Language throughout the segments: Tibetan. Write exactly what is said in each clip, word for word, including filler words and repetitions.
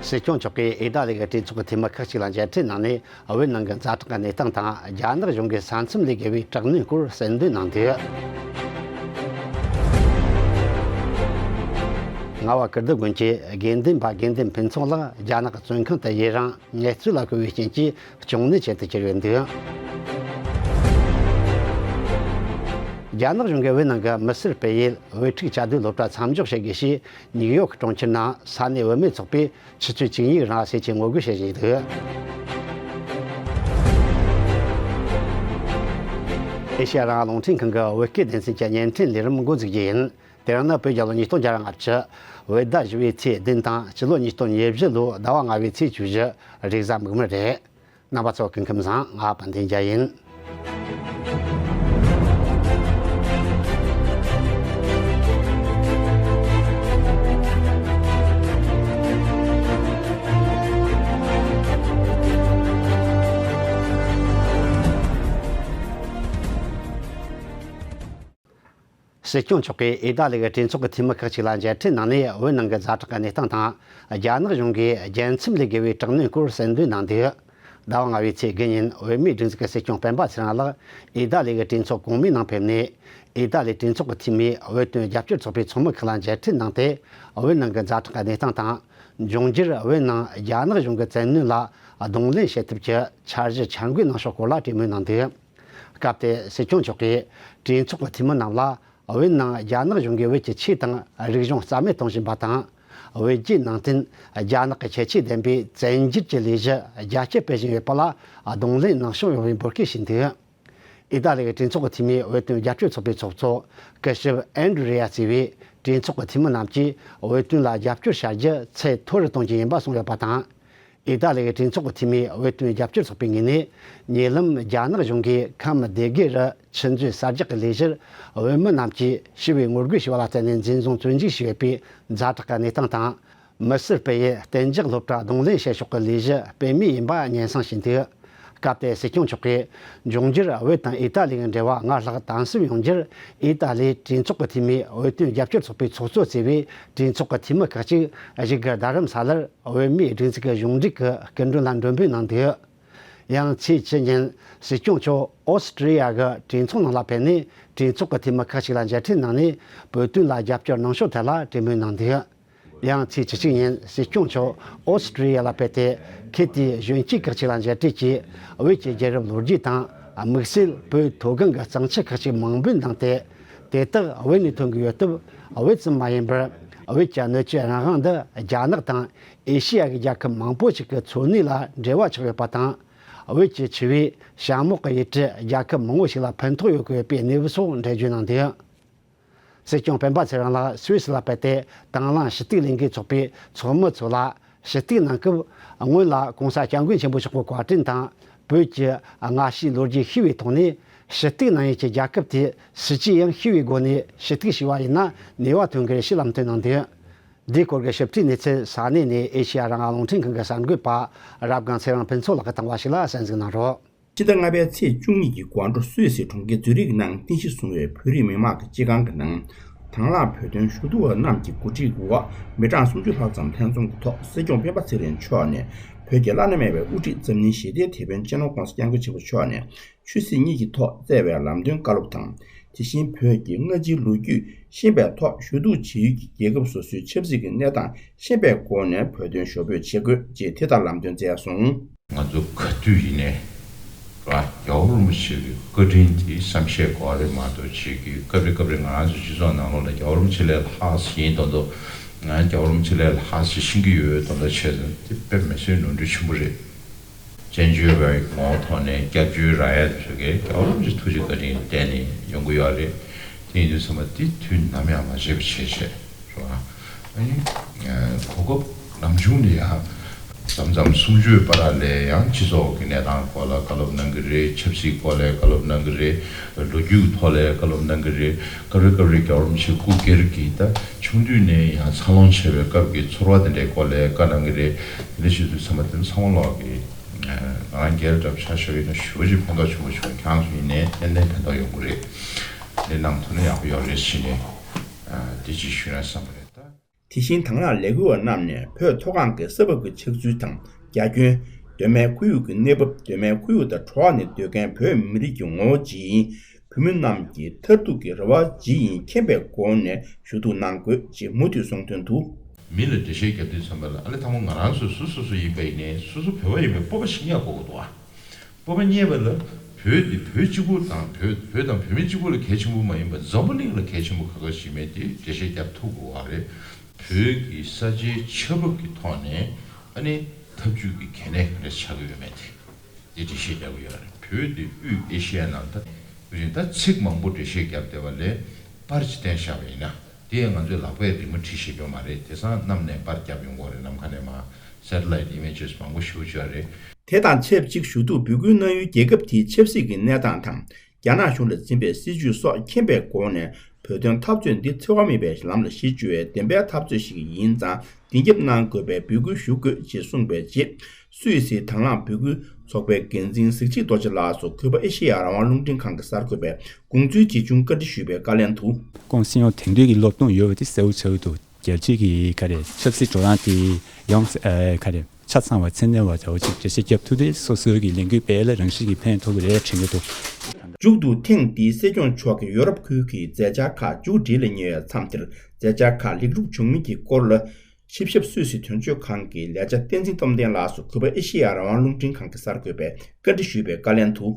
སྲིད་སྐྱོང་མཆོག་གིས་ཨི་ཏཱ་ལི་གི་གྲོས་ཚོགས་ཀྱི་འཐུས་མི་ཁག་ཅིག་ལ་མཇལ་འཕྲད་གནང་ནས། བོད་ནང་གི་ཛ་དྲག་གི་གནས་སྟངས་དང་། རྒྱ་ནག་གཞུང་གི་ས་མཚམས་ལས་བརྒལ་བའི་དྲག་གནོན་སྐོར་གསལ་འདོན་གནང་འདུག་རྔ་བ་ཀིརྟི་དགོན་གྱི་དགེ་འདུན་པ་དགེ་འདུན་ཕུན་ཚོགས་ལགས་རྒྱ་ནག་གི་བཙོན་ཁང་དུ་ཡུན་རིང་ངལ་རྩོལ་ལ་བསྐོས་པའི་རྐྱེན་གྱིས་གཅོང་ནད་ཅན་དུ་གྱུར་ཡོད་འདུག་རྒྱ་ནག་གཞུང་གིས་བོད་ནང་གི་མི་སེར་སྤེལ་ཡུལ་བོད་ཕྲུག་བཅའ་སྡོད་སློབ་གྲྭ་མཚམས་འཇོག་བྱེད་དགོས་ཞེས་ནིའུ་ཡོག་གི་གྲོང་ཁྱེར་ནང་ས་གནས་བུད་མེད་ཚོགས་པས་ཆུ་ཚོད་བཅུ་གཉིས་རིང་ཟས་བཅད་ངོ་རྒོལ་བྱེད་བཞིན་འདུག་ཨེ་ཤེ་ཡ་རང་དབང་རླུང་འཕྲིན་ཁང་གི་བོད་སྐད་སྡེ་ཚན་གྱི་བརྙན་འཕྲིན་ལས་རིམ་འགོ་འཛུགས་རྒྱུ་ཡིན། དེ་རིང་ནི་བོད་རྒྱལ་ལོ་ཉིས་སྟོང་བརྒྱ་དང་ལྔ་བཅུ། བོད་ཟླ་བཞི་པའི་ཚེས་བདུན་དང་། སྤྱི་ལོ་ཉིས་སྟོང་ཉེར་བཞི་ལོའི་ཟླ་བ་ལྔ་པའི་ཚེས་བཅུ་བཞི། རེས་གཟའ་མིག་དམར་རེད། རྣམ་པ་ཚོ་སྐུ་ཁམས་བཟང་། ང་དཔལ་ལྡན་རྒྱལ་ཡིན། སྲིད་སྐྱོང་མཆོག་གིས་ཨི་ཏཱ་ལི་གི་གྲོས་ཚོགས་ཀྱི་འཐུས་མི་ཁག་ཅིག་ལ་མཇལ་འཕྲད་གནང་ནས། བོད་ནང་གི་ཛ་དྲག་གི་གནས་སྟངས་དང་། རྒྱ་ནག་གཞུང་གིས་རྒྱལ་མཚམས་ལས་བརྒལ་བའི་དྲག་གནོན་སྐོར་གསལ་འདོན་གནང་འདུག་ཟླ་བ་ལྔ་པའི་ཚེས་དགུ་ཉིན་བོད་མིའི་སྒྲིག་འཛུགས་ཀྱི་སྲིད་སྐྱོང་སྤེན་པ་ཚེ་རིང་ལགས་ཨི་ཏཱ་ལི་གི་གྲོས་ཚོགས་གོང་མའི་ནང་ཕེབས་ནས། ཨི་ཏཱ་ལིའི་གྲོས་ཚོགས་ཀྱི་འཐུས་མིའི་བོད་དོན་རྒྱབ་སྐྱོར་ཚོགས་པའི་ཚོགས་མི་ཁག་ལ་མཇལ་འཕྲད་གནང་སྟེ། བོད་ནང་གི་ཛ་དྲག་གི་གནས་སྟངས་དང་། འབྱུང་འགྱུར་བོད་ནང་རྒྱ་ནག་གཞུང་གི་བཙན་གནོན་ལ་གདོང་ལེན་བྱེད་ཐབས་ཀྱི་འཆར་གཞི་འཆར་འགོད་གནང་ཕྱོགས་སྐོར་ལ་གྲོས་མོལ་གནང་འདུག་སྐབས་དེར་སྲིད་སྐྱོང་མཆོག་གིས་གྲོས་ཚོགས་ཀྱི་འཐུས་མི་རྣམས་ལ། བོད་ནང་རྒྱ་ནག་གཞུང་གིས་བོད་ཀྱི་ཆོས་དང་རིག་གཞུང་རྩ་མེད་གཏོང་བཞིན་པ་དང་། བོད་བརྒྱུད་ནང་བསྟན་རྒྱ་ནག་གི་ཁྱད་ཆོས་ལྡན་པའི་བཙན་འགྱུར་གྱི་ལས་གཞི་རྒྱ་སྐྱེད་སྤེལ་བཞིན་ཡོད་པ་ལ་གདོང་ལེན་གནང་ཕྱོགས་ཡོད་པའི་འབོད་སྐུལ་ཞུས་འདུག་ཨི་ཏཱ་ལི་གི་གྲོས་ཚོགས་ཀྱི་འཐུས་མིའི་བོད་དོན་རྒྱབ་སྐྱོར་ཚོགས་པའི་ཚོགས་གཙོ་སྐུ་ཞབས་ཨན་ཌྲི་རེ་ཡ་གཙོས་པའི་གྲོས་ཚོགས་ཀྱི་འཐུས་མི་རྣམས་ཀྱིས། བོད་དོན་ལ་རྒྱབ་སྐྱོར་བྱ་རྒྱུ་ཚད་མཐོ་རུ་གཏོང་རྒྱུ་ཡིན་པ་གསུངས་ཡོད་པ་དང་། ཨི་ཏཱ་ལི་གི་གྲོས་ཚོགས་ཀྱི་འཐུས་མིའི་བོད་དོན་རྒྱབ་སྐྱོར་ཚོགས་པའི་ངོས་ནས། ཉེ་ལམ་རྒྱ་ནག་གཞུང་གིས་ཁམས་སྡེ་དགེ་རུ་ཆུ་མཛོད་གསར་རྒྱག་གི་ལས་གཞིར་བོད་མི་རྣམས་ཀྱིས་ཞི་བའི་ངོ་རྒོལ་བྱས་པ་ལ་བརྟེན་ནས་འཛིན་བཟུང་བཙོན་འཇུག་བྱས་ཡོད་པའི་ཛ་དྲག་གི་གནས་སྟངས་དང་། མི་སེར་སྤེལ་ཡུལ་གཏན་འཇགས་སློབ་གྲྭ་གདོང་ལེན་བྱེད་ཕྱོགས་ཀྱི་ལས་གཞི་སྤེལ་མུས་ཡིན་པ་སྙན་སེང་ཞུས་འདུག་སྐབས་དེར་སྲིད་སྐྱོང་མཆོག་གིས། འབྱུང་འགྱུར་བོད་དང་ཨི་ཏཱ་ལི་གི་འབྲེལ་བ་སྔར་ལྷག་དམ་ཟབ་ཡོང་རྒྱུར། ཨི་ཏཱ་ལིའི་གྲོས་ཚོགས་ཀྱི་འཐུས་མིའི་བོད་དོན་རྒྱབ་སྐྱོར་ཚོགས་པའི་ཚོགས་གཙོ་གཙོས་པའི་གྲོས་ཚོགས་ཀྱི་འཐུས་མི་ཁག་ཅིག་བཞུགས་སྒར་རྡ་རམ་ས་ལར་བོད་མིའི་སྒྲིག་འཛུགས་ཀྱི་གཞུང་འབྲེལ་གྱི་སྐུ་མགྲོན་ལ་མགྲོན་འབོད་གནང་འདུག་ཡང་ཚེས་བཅུ་ཉིན་སྲིད་སྐྱོང་མཆོག་ཨོ་སི་ཀྲི་ཡ་གི་གྲོས་ཚོགས་ནང་ལ་ཕེབས་ནས། གྲོས་ཚོགས་ཀྱི་འཐུས་མི་ཁག་ཅིག་ལ་མཇལ་འཕྲད་གནང་ནས། བོད་དོན་ལ་རྒྱབ་སྐྱོར་གནང་ཕྱོགས་ཐད་ལ་གྲོས་མོལ་གནང་འདུག་ཡང་ཚེས་བཅུ་གཅིག་ཉིན་སྲིད་སྐྱོང་མཆོག་ཨོ་སི་ཀྲི་ཡ་ལ་ཕེབས་ཏེ། ཁུལ་དེའི་གཞོན་སྐྱེས་ཁག་ཅིག་ལ་མཇལ་འཕྲད་ཀྱིས། བོད་ཀྱི་རྒྱལ་རབས་ལོ་རྒྱུས་དང་། དམིགས་བསལ་བོད་མཐོ་སྒང་གི་གཙང་ཆུ་ཁག་ཅིག་མིང་འབོད་གནང་སྟེ། དེ་དག་བོད་ནས་ཐོན་གྱི་ཡོད་སྟབས། བོད་ཙམ་མ་ཡིན་པར། བོད་ཀྱི་སྣོད་བཅུད་རང་དབང་འདི་རྒྱ་ནག་དང་ཨེ་ཤེ་ཡ་གི་རྒྱལ་ཁབ་མང་པོ་ཞིག་གི་འཚོ་གནས་ལ་འབྲེལ་བ་ཆགས་ཡོད་པ་དང་། བོད་ཀྱི་ཆུ་བས་ཞྭ་མོག་གི་ཡུལ་གྲུ་རྒྱལ་ཁབ་མང་པོ་ཞིག་ལ་ཕན་ཐོགས་ཡོད་དགོས་ཡོད་པའི་གནས་བབ་སོགས་འགྲེལ་བརྗོད་གནང་འདུག་སྲིད་སྐྱོང་སྤེན་པ་ཚེ་རིང་ལགས་སུད་སི་ལ་ཕེབས་ཏེ། དང་བླངས་ཞུ་གཏུག་ལས་འགུལ་ཚོགས་པའི་ཚོགས་མི་ཚོ་ལ་ཞུ་གཏུག་གནང་སྐབས། སྔོན་ལ་༸གོང་ས་༸སྐྱབས་མགོན་ཆེན་པོ་མཆོག་གི་བཀའ་དྲིན་དང་། བོད་ཀྱི་སྔ་ཕྱིའི་ལོ་རྒྱུས་ཤེས་པའི་ཐོག་ནས། ཞུ་གཏུག་གནང་ཡུལ་གྱི་རྒྱལ་ཁབ་དེ་སུ་ཅི་ཡིན་ཤེས་པའི་སྒོ་ནས་ཞུ་གཏུག་བྱས་པ་ཡིན་ན་ནུས་པ་ཐོན་གྱི་རེད་ཞེས་ལམ་སྟོན་གནང་འདུག་འདིའི་སྐོར་གྱི་ཞིབ་ཕྲའི་གནས་ཚུལ་ས་གནས་ནས་ཨེ་ཤེ་ཡ་རང་དབང་རླུང་འཕྲིན་ཁང་གི་གསར་འགོད་པ་རབ་སྒང་ཚེ་རིང་ཕུན་ཚོགས་ལགས་ཀྱིས་བཏང་བ་ཞིག་ལ་གསན་གཟིགས་གནང་རོགས། ཕྱི་ཟླ་ལྔ་པའི་ཚེས་བཅུ་གཉིས་ཀྱི་དགོང་དྲོ། སུད་སི་གྲོང་ཁྱེར་ཛུ་རིག་ནང་རྟེན་གཞི་བཟུང་བའི་བོད་རིགས་མི་མང་གི་སྤྱི་ཁང་གི་ནང་། དང་བླངས་བོད་དོན་ཞུ་གཏུག་པ་རྣམས་ཀྱི་གོ་སྒྲིག་འོག་མི་གྲངས་སུམ་ཅུ་ལྷག་ཙམ་ལྷན་འཛོམས་ཀྱི་ཐོག་སྲིད་སྐྱོང་སྤེན་པ་ཚེ་རིང་མཆོག་ནས། བོད་ཀྱི་བླ་ན་མེད་པའི་དབུ་ཁྲིད་འཛམ་གླིང་ཞི་བདེའི་དེད་དཔོན་སྤྱི་ནོར་༸གོང་ས་༸སྐྱབས་མགོན་ཆེན་པོ་མཆོག་ནས། ཆོས་སྲིད་གཉིས་ཀྱི་ཐོག་བསྩལ་བའི་ལམ་སྟོན་བཀའ་སློབ་དང་། དེ་བཞིན་བོད་ཀྱི་སྔ་ཕྱིའི་ལོ་རྒྱུས་ཤེས་པའི་ཐོག་ཞུ་གཏུག་བྱེད་ཡུལ་གྱི་རྒྱལ་ཁབ་སོ་སོའི་ཆབ་སྲིད་ཀྱི་གནས་སྟངས་ཤེས་པའི་སྒོ་ནས་བོད་དོན་ཞུ་འབོད་བྱེད་དགོས་ཅེས་དེ་ལྟར་ལམ་སྟོན་བསྩལ་སོང་། ང་ཚོ་ག་དུས་ཡིན་ནའི་ར་རྒྱལ་བ་རིན་པོ་ཆེ་གི་བཀའ་དྲིན་དེ་བསམ་ཤེས་དགོས་རེད་མ་གཏོགས། ཅིག་གི་སྐབས་རེ་སྐབས་རེ་ང་རང་ཚོ་སྤྱི་ཚོགས་ནང་ལོགས་ལ་རྒྱལ་བ་རིན་པོ་ཆེ་ལས་ལྷག་ཟིན་དོན་དུ། ང་རྒྱལ་བ་རིན་པོ་ཆེ་ལས་ལྷག་ཟིན་ཤེས་ཀྱི་ཡོད་དོན་དུ་བྱས་ཙང་དེ་དཔེ་མི་སྲིད་ནོར་འཁྲུལ་ཆེན་པོ་རེད། བཙན་བྱོལ་བའི་ངོ་བོ་ཐོག་ནས་སྐྱབས་བཅོལ་རག་ཡ་དེ་ཚོ་གས་རྒྱལ་བ་རིན་པོ་ཆེ་ཐུགས་རྗེ་བཀའ་དྲིན་བརྟེན་ནས་ཡོང་གི་ཡོད་རེད། དེ་ཡིན་དུས་ཚང་མ་དེ་དུས་ནམ་ཡང་མ་བརྗེད་པ་བྱེད་བྱས་རེད་བ། ཨ་ནི་གོ་སྐབས་ནམ་བྱུང་ནས་ཡང་མཚམས་མཚམས་གསུང་ཆོས་བར་ལ་ཡང་སྤྱི་ཚོགས་ཀྱི་གནས་སྟངས་སྐོར་ལ་བཀའ་སློབ་གནང་གི་རེད། ཆབ་སྲིད་སྐོར་ལ་བཀའ་སློབ་གནང་གི་རེད། ལོ་རྒྱུས་ཐོག་ལ་བཀའ་སློབ་གནང་གི་རེད། སྐབས་རེ་སྐབས་རེ་རྒྱལ་བ་རིན་པོ་ཆེ་སྐུ་སྒེར་གྱི་ད་ཆུང་དུས་ནས་ཡང་འཚར་ལོངས་བྱས་པའི་སྐབས་ཀྱི་ཚོར་བ་དེ་འདྲའི་སྐོར་ལ་བཀའ་གནང་གི་རེད། དེ་འདྲ་བྱེད་དུས་ཚང་མ་དེ་ཚང་མ་ལོག་གི་ང་རང་སྒེར་འདྲ་ཆ་བཞག་ཡིན་ན་ཞེ་པོ་ཅིག་ཕན་ཐོགས་ཆེན་པོ་བྱུང་། ཁྱེད་རང་ཚོ་ཡིན་ནའི་ཏན་ཏན་ཕན་ཐོགས་ཡོང་གི་རེད། འདི་གནང་ཐུབ་ན་ཡག་པོ་ཡོད་རེད་ཟེར་ནས་འདི་ཅིག་ཞུས་ན་བསམ་པ་རེད་ད། དེ་བཞིན་དང་བླངས་ལས་འགུལ་བ་རྣམས་ནས་བོད་མཐོ་སྒང་གི་ས་བབ་ཀྱི་ཆགས་ཚུལ་དང་རྒྱ་ཁྱོན། གདོད་མའི་ཁོར་ཡུག་གི་གནས་བབ། གདོད་མའི་ཁོར་ཡུག་དང་བྲོ་བ་ནས་སྡོད་མཁན་བོད་མི་རིགས་ཀྱི་ངོ་བོ་ཇི་ཡིན། བོད་མི་རྣམས་ཀྱི་མཐར་ཐུག་གི་རེ་བ་ཇི་ཡིན་མཁྱེན་པའི་སྒོ་ནས་ཞུ་གཏུག་གནང་དགོས་ཅེས་མུ་མཐུད་གསུངས་དོན་དུ། མི་ལ་འགྲེལ་བཤད་རྒྱབ་དུས་ཙམ་པ་ལ་ཨ་ལེ་ཐ་མ་ང་རང་ཚོ་སུ་སོ་སོ་ཡིན་པ་ཡིན་ནའི་སོ་སོ་བོད་པ་ཡིན་པའི་སྤོབས་པ་ཞིག་རྙེད་དགོས་ཀྱི་འདུག་ཨ། སྤོབས་པ་རྙེད་པ་ལ་བོད་འདི་བོད་གཅིག་པུ་དང་བོད་བོད་དང་བོད་མི་གཅིག་པུ་ལ་གལ་ཆེན་པོ་མ་ཡིན་པར་འཛམ་བུ་གླིང་ལ་གལ་ཆེན་པོ་ག་ག་ཞིག་མེད་དེ་འགྲེལ་བཤད་རྒྱབ་ཐུབ་དགོས་པ་རེད། བོད་ཀྱི་ས་ཆའི་ཆ་བབ་ཀྱི་ཐོག་ནས་ཨ་ནི་འཐབ་ཇུས་ཀྱི་གལ་གནད་ག་འདྲ་ཆགས་ཀྱི་ཡོད་མེད་དེ་འགྲེལ་བཤད་རྒྱག་གི་ཡོད་རེད། བོད་དེ་དབུས་ཨེ་ཤི་ཡའི་ནང་ད་བོད་རིགས་ད་ཚིག་མང་པོ་འགྲེལ་བཤད་བརྒྱབ་བསྡད་པ་ལས་པར་ཅིག་བསྟན་བཞག་པ་ཡིན་ན་དེ་ཡང་ང་ཚོའི་ལག་པས་རིན་མ་བྲིས་ཤེས་ཀྱི་ཡོད་མ་རེད། དེང་སང་གནམ་ནས་པར་བརྒྱབ་ཡོང་གི་ཡོད་རེད། ནམ་མཁའ་ནས་མར་སེ་ཊི་ལའེ་ཊི་ཨི་མེ་ཇེ་སི་མང་པོ་ཞེ་པོ་ཅིག་ཡོད་རེད། དེ་དང་ཆབས་ཅིག་ཞུ་གཏུག་འབོད་སྐུལ་གནང་ཡུལ་རྒྱལ་ཁབ་དེའི་ཆབ་སྲིད་ཀྱི་གནས་སྟངས་དང་། རྒྱ་ནག་གཞུང་ལ་འཛིན་པའི་སྲིད་བྱུས་སོགས་མཁྱེན་པའི་སྒོ་ནས་བོད་དོན་འཐབ་རྩོད་འདི་འཚེ་བ་མེད་པའི་ལམ་ལ་གཞི་བཅོལ་བའི་བདེན་པའི་འཐབ་རྩོད་ཞིག་ཡིན་ཙང་བདེན་ཁྱབ་གནང་དགོས་པའི་འབོད་སྐུལ་ཞུ་དགོས་ཅེས་གསུངས་པའི་རྗེས། སུད་སིའི་དང་བླངས་འབོད་སྐུལ་ཚོགས་པའི་འགན་འཛིན་གཟི་བརྗིད་རྡོ་རྗེ་ལགས་སུ་གུས་པ་ཨེ་ཤེ་ཡ་རང་དབང་རླུང་འཕྲིན་ཁང་གི་གསར་འགོད་པས་དགོངས་ཚུལ་ཇི་བྱུང་བཀའ་འདྲི་ཞུས་པའི་བཀའ་ལན་དུ། ཀུང་སི་ཡོང་དེང་དུས་ཀྱི་སློབ་སྟོན་ཡོད་པ་དེ་གསལ་པོ་ཆགས་ཀྱི་འདུག་རྒྱལ་སྤྱི་གི་ག་རེ་ཆབ་སྲིད་འགྲོ་སྟངས་དེ་ཡོངས་ཨ་ག་རེ་ཆ་ཚང་བ་ཚད་ལྡན་བ་འདྲ་བོ་ཅིག་འགྲེལ་བཤད་རྒྱབ་ཐུབ་དུས་སོ་སོའི་གི་ལས་འགུལ་སྤེལ་ལ་རང་བཞིན་གྱི་ཕན་ཐོགས་ཀྱི་རེད་དྲན་གྱི་འདུག་མཇུག་ཏུ་ཐེངས་འདིའི་སྲིད་སྐྱོང་མཆོག་གིས་ཡོ་རོབ་ཁུལ་གྱི་མཛད་འཆར་ཁག་མཇུག་སྒྲིལ་ལ་ཉེ་བའི་མཚམས་འདིར་མཛད་འཆར་ཁག་ལེགས་གྲུབ་བྱུང་མིན་གྱི་སྐོར་ལ། ཆིབས་ཞབས་སུད་སི་དོན་གཅོད་ཁང་གི་ལས་བྱ་བསྟན་འཛིན་སྟོབས་ལྡན་ལགས་སུ་གུས་པ་ཨེ་ཤེ་ཡ་རང་དབང་རླུང་འཕྲིན་ཁང་གི་གསར་འགོད་པས་བཀའ་འདྲི་ཞུས་པའི་བཀའ་ལན་དུ།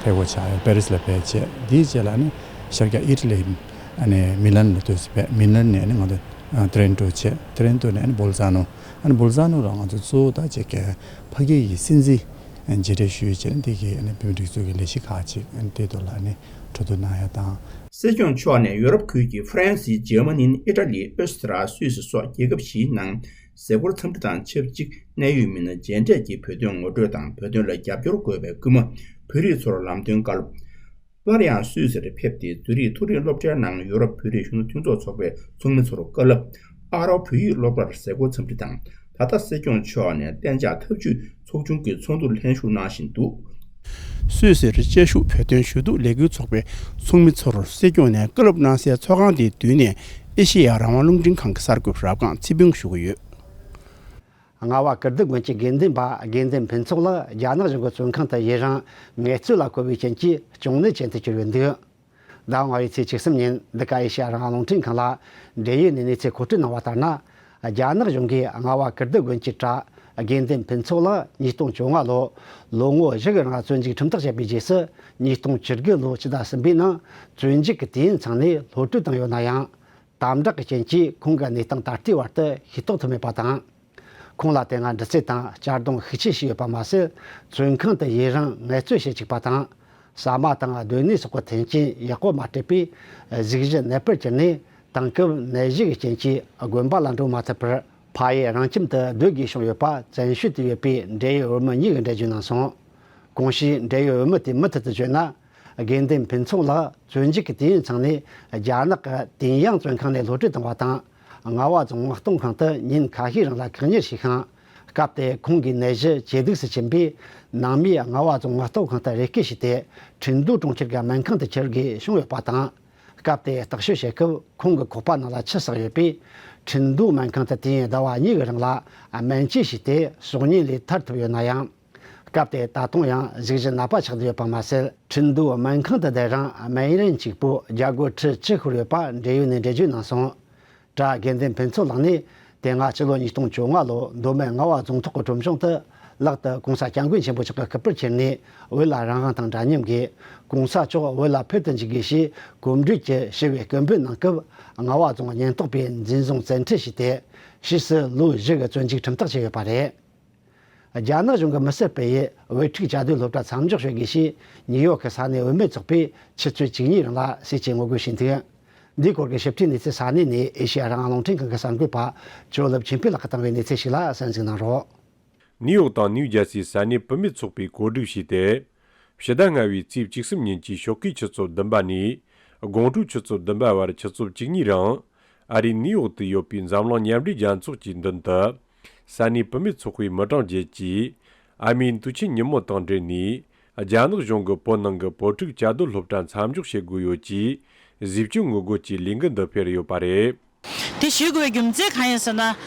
ཕེབས་སྒོ་ཆགས་ཡོད། པེ་རིས་ལ་ཕེབས་རྗེས་དེའི་རྗེས་ལ་ནི་ཤར་རྒྱག་ཨི་ཊ་ལི་ཨ་ནི་མི་ལན་ལ་ཏོག་ཙམ་ཕེབས། མི་ལན་ནས་ནི་ང་ཚོ་ཏྲེན་ཏོ་བྱས། ཏྲེན་ཏོ་ནས་ནི་བོལ་ཛ་ནོ། ཨ་ནི་བོལ་ཛ་ནོ་ལ་ང་ཚོ་གཙོ་བོ་ད་ཅིག་གི་ཕ་གི་ཡི་སྲིད་འཛིན་མཇལ་འཕྲད་ཞུས་བྱས་ནི་དེ་གི་ཨ་ནི་བོད་མི་སྒྲིག་འཛུགས་ཀྱི་ལས་གཞི་ཁག་ཅིག་ཨ་ནི་དེ་ཐོག་ལ་ནི་གྲོས་བསྡུར་གནང་ཡ་དང་། སྲིད་སྐྱོང་མཆོག་ནས་ཡོ་རོབ་ཁུལ་གྱི་ཧྥ་རན་སི། འཇར་མ་ནི། ཨི་ཊ་ལི། ཨོ་སི་ཏྲི་ཡ། སུད་སི་སོགས་རྒྱལ་ཁབ་བཞིའི་ནང་གཟའ་འཁོར་འཚམས་འདྲི་དང་ཆབས་ཅིག་གནད་ཡོད་མི་སྣ་མཇལ་འཕྲད་ཀྱིས་བོད་དོན་ངོ་སྤྲོད་དང་བོད་དོན་ལ་རྒྱབ་སྐྱོར་དགོས་པའི་སྐུལ་མ། བོད་རིགས་ཚོར་ལམ་སྟོན་བཀའ་སློབ། སླར་ཡང་སུད་སིར་ཕེབས་ཏེ་ཛུ་རིག་མཐོ་རིམ་སློབ་གྲྭའི་ནང་ཡོ་རོབ་བོད་རིགས་གཞོན་ནུ་མཐུན་ཚོགས་ཚོགས་པའི་ཚོགས་མི་ཚོར་བཀའ་སློབ། ཨ་རོ་བོད་ཡིག་སློབ་གྲྭར་གཟའ་འཁོར་འཚམས་འདྲི་དང་། ད་ལྟ་སྲིད་སྐྱོང་མཆོག་ནས་གཏན་འཇགས་འཐབ་ཇུས་ཚོགས་ཆུང་གི་ཚོགས་འདུར་ལྷན་ཞུགས་གནང་བཞིན་འདུག་སུད་སིར་དཔྱད་ཞུགས་བོད་དོན་ཞུ་གཏུག་ལས་འགུལ་ཚོགས་པའི་ཚོགས་མི་ཚོར་སྲིད་སྐྱོང་ནས་བཀའ་སློབ་གནང་སའི་ཚོགས་ཁང་དེའི་མདུན་ནས་ཨེ་ཤེ་ཡ་རང་དབང་རླུང་འཕྲིན་ཁང་གི་གསར་འགོད་པ་རབ་སྒང་ཚེ་ཕུན་ཞུ་གི་ཡོད། རྔ་བ་ཀིརྟི་དགོན་གྱི་དགེ་འདུན་པ་དགེ་འདུན་ཕུན་ཚོགས་ལགས་རྒྱ་ནག་གཞུང་གི་བཙོན་ཁང་དུ་ཡུན་རིང་ངལ་རྩོལ་ལ་བཀོལ་བའི་རྐྱེན་གྱིས་གཅོང་ནད་ཅན་དུ་གྱུར་ཡོད་འདུག་ཟླ་བ་ལྔ་པའི་ཚེས་བཅུ་གསུམ་ཉིན་འདི་ག་ཨེ་ཤེ་ཡ་རང་དབང་རླུང་འཕྲིན་ཁང་ལ་འབྲེལ་ཡོད་ནས་གནས་ཚུལ་མཁོ་སྤྲོད་གནང་བ་ལྟར་ན། རྒྱ་ནག་གཞུང་གིས་རྔ་བ་ཀིརྟི་དགོན་གྱི་གྲྭ་དགེ་འདུན་ཕུན་ཚོགས་ལགས་ཉིས་སྟོང་བཅོ་ལྔ་ལོ་ལོ་ངོ་བཞི་གི་རིང་བཙོན་འཇུག་ཁྲིམས་ཐག་བཅད་པའི་རྗེས་སུ་ཉིས་སྟོང་བཅུ་དགུ་ལོ་ཕྱི་ཟླ་གསུམ་པའི་ནང་བཙོན་འཇུག་གི་དུས་ཡུན་ཚང་ནས་གློད་གྲོལ་བཏང་ཡོད་ན་ཡང་། དམ་དྲག་གི་རྐྱེན་གྱིས་ཁོང་གི་གནས་སྟངས་ད་ལྟའི་བར་དུ་ཤེས་རྟོགས་ཐུབ་མེད་པ་དང་། ཁོང་ལ་དེ་སྔ་འདྲི་རྩད་དང་གཅར་རྡུང་ཤུགས་ཆེ་བྱས་ཡོད་པ་མ་ཟད། བཙོན་ཁང་དུ་ཡུན་རིང་ངལ་རྩོལ་བྱེད་བཅུག་པ་དང་། ཟ་མ་དང་སྡོད་གནས་སོགས་ཀྱི་མཐུན་རྐྱེན་ཡག་པོ་མ་སྤྲད་པས་གཟུགས་གཞི་ནད་པར་གྱུར་ནས། དེང་སྐབས་ནད་གཞི་གི་རྐྱེན་གྱིས་དགོན་པ་ལ་འགྲོ་མ་ཐུབ་པར་ཕ་ཡུལ་རང་ཁྱིམ་དུ་སྡོད་དགོས་བྱུང་ཡོད་པ་བཙན་བྱོལ་དུ་ཡོད་པའི་འབྲེལ་ཡོད་བོད་མི་གཉིས་ཀྱིས་འགྲེལ་བརྗོད་གནང་སོང་། གོང་ཞུས་འབྲེལ་ཡོད་བོད་མི་དེས་མུ་མཐུད་དུ་བརྗོད་ན། དགེ་འདུན་ཕུན་ཚོགས་ལགས་བཙོན་འཇུག་གི་དུས་ཡུན་ཚང་ནས་རྒྱ་ནག་གི་ཏིན་ཡང་བཙོན་ཁང་ནས་གློད་གྲོལ་བཏང་བ་དང་། རྔ་བ་རྫོང་མངགས་གཏོང་ཁང་དུ་ཉིན་ཁ་ཤས་རིང་ལ་བཀག་ཉར་བྱས་ཤིང་། སྐབས་དེར་ཁོང་གི་ནད་གཞི་ཇེ་སྡུག་ཏུ་ཕྱིན་པས། ནང་མིས་རྔ་བ་རྫོང་མངགས་གཏོང་ཁང་དུ་རེ་སྐུལ་བྱས་ཏེ། ཁྲིན་ཏུའུ་གྲོང་ཁྱེར་གྱི་སྨན་ཁང་དུ་འཁྱེར་དགོས་བྱུང་ཡོད་པ་དང་། སྐབས་དེར་བརྟག་དཔྱད་བྱེད་སྐབས་ཁོང་གི་ཁོག་པ་ནང་ལ་ཆུ་བསགས་ཡོད་པས། ཁྲིན་ཏུའུ་སྨན་ཁང་དུ་དུས་ཡུན་ཟླ་བ་གཉིས་ཀྱི་རིང་ལ་སྨན་བཅོས་བྱས་ཏེ་སྲོག་ཉེན་ལས་ཐར་ཐུབ་ཡོད་ན་ཡང་། སྐབས་དེར་ད་དུང་ཡང་གཟུགས་གཞི་ན་པ་ཆགས་བསྡད་ཡོད་པ་མ་ཟད། ཁྲིན་ཏུའུ་སྨན་ཁང་དུ་བསྡད་རིང་སྨན་རིན་གཅིག་པུ་རྒྱ་སྒོར་ཁྲི་བཅུ་ཤོར་ཡོད་པ་འབྲེལ་ཡོད་ནས་འགྲེལ་བརྗོད་གནང་སོང་། གྲྭ་དགེ་འདུན་ཕུན་ཚོགས་ལགས་ནས། དེ་སྔ་ཕྱི་ལོ་ཉིས་སྟོང་བཅོ་ལྔ་ལོ་མདོ་སྨད་རྔ་བ་རྫོང་ཐོག་གི་གྲོམ་གཞུང་དུ་ལག་ཏུ་༸གོང་ས་༸སྐྱབས་མགོན་ཆེན་པོ་མཆོག་གི་སྐུ་པར་ཁྱེར་ནས། བོད་ལ་རང་དབང་དང་འདྲ་མཉམ་དགོས། ༸གོང་ས་མཆོག་བོད་ལ་ཕེབས་དུ་འཇུག་དགོས་ཞེས་གོམ་བགྲོད་ཀྱི་ཞི་བའི་སྐད་འབོད་གནང་སྐབས། རྔ་བ་རྫོང་ཉེན་རྟོག་པས་འཛིན་བཟུང་བཙན་ཁྲིད་བྱས་ཏེ། ཕྱིས་སུ་ལོ་བཞི་གི་བཙོན་འཇུག་ཁྲིམས་ཐག་བཅད་ཡོད་པ་རེད། རྒྱ་ནག་གཞུང་གི་མི་སེར་སྤེལ་ཡུལ་བོད་ཕྲུག་བཅའ་སྡོད་སློབ་གྲྭ་མཚམས་འཇོག་བྱེད་དགོས་ཞེས་ནིའུ་ཡོག་གི་ས་གནས་བུད་མེད་ཚོགས་པས་ཆུ་ཚོད་བཅུ་གཉིས་རིང་ལ་ཟས་བཅད་ངོ་རྒོལ་བྱས་འདུག་འདིའི་སྐོར་གྱི་ཞིབ་ཕྲའི་གནས་ཚུལ་ས་གནས་ནས་ཨེ་ཤེ་ཡ་རང་དབང་རླུང་འཕྲིན་ཁང་གི་གསར་འགོད་པ་ཇོ་ལེབ་ཆོས་འཕེལ་ལགས་ཀྱིས་བཏང་བའི་གནས་ཚུལ་ཞིག་ལ་གསན་གཟིགས་གནང་རོགས། ནིའུ་ཡོག་དང་ནིའུ་ཇར་སིའི་ས་གནས་བུད་མེད་ཚོགས་པས་གོ་སྒྲིག་བྱས་ཏེ། ཕྱི་ཟླ་ལྔ་བའི་ཚེས་བཅུ་གསུམ་ཉིན་གྱི་ཞོགས་ཀའི་ཆུ་ཚོད་བདུན་པ་ནས་དགོང་དྲོའི་ཆུ་ཚོད་བདུན་པ་བར་ཆུ་ཚོད་བཅུ་གཉིས་རིང་། ཨ་རིའི་ནིའུ་ཡོག་ཏུ་ཡོད་པའི་འཛམ་གླིང་མཉམ་འབྲེལ་རྒྱལ་ཚོགས་ཀྱི་མདུན་དུ། ས་གནས་བུད་མེད་ཚོགས་པའི་མི་གྲངས་བརྒྱད་ཀྱིས། ཨ་མྱེས་དུས་ཆེན་ཉིན་མོ་དང་འབྲེལ་ནས། རྒྱ་ནག་གཞུང་གིས་བོད་ནང་གི་བོད་ཕྲུག་བཅའ་སྡོད་སློབ་གྲྭ་མཚམས་འཇོག་བྱེད་དགོས་ཡོད་ཅེས། ཟས་བཅད་ངོ་རྒོལ་གྱི་ལས་འགུལ་འདི་སྤེལ་ཡོད་པ་རེད། དེ་ཞུ་དགོས་པའི་རྒྱུ་མཚན་གང་ཡིན་ཟེར་ན།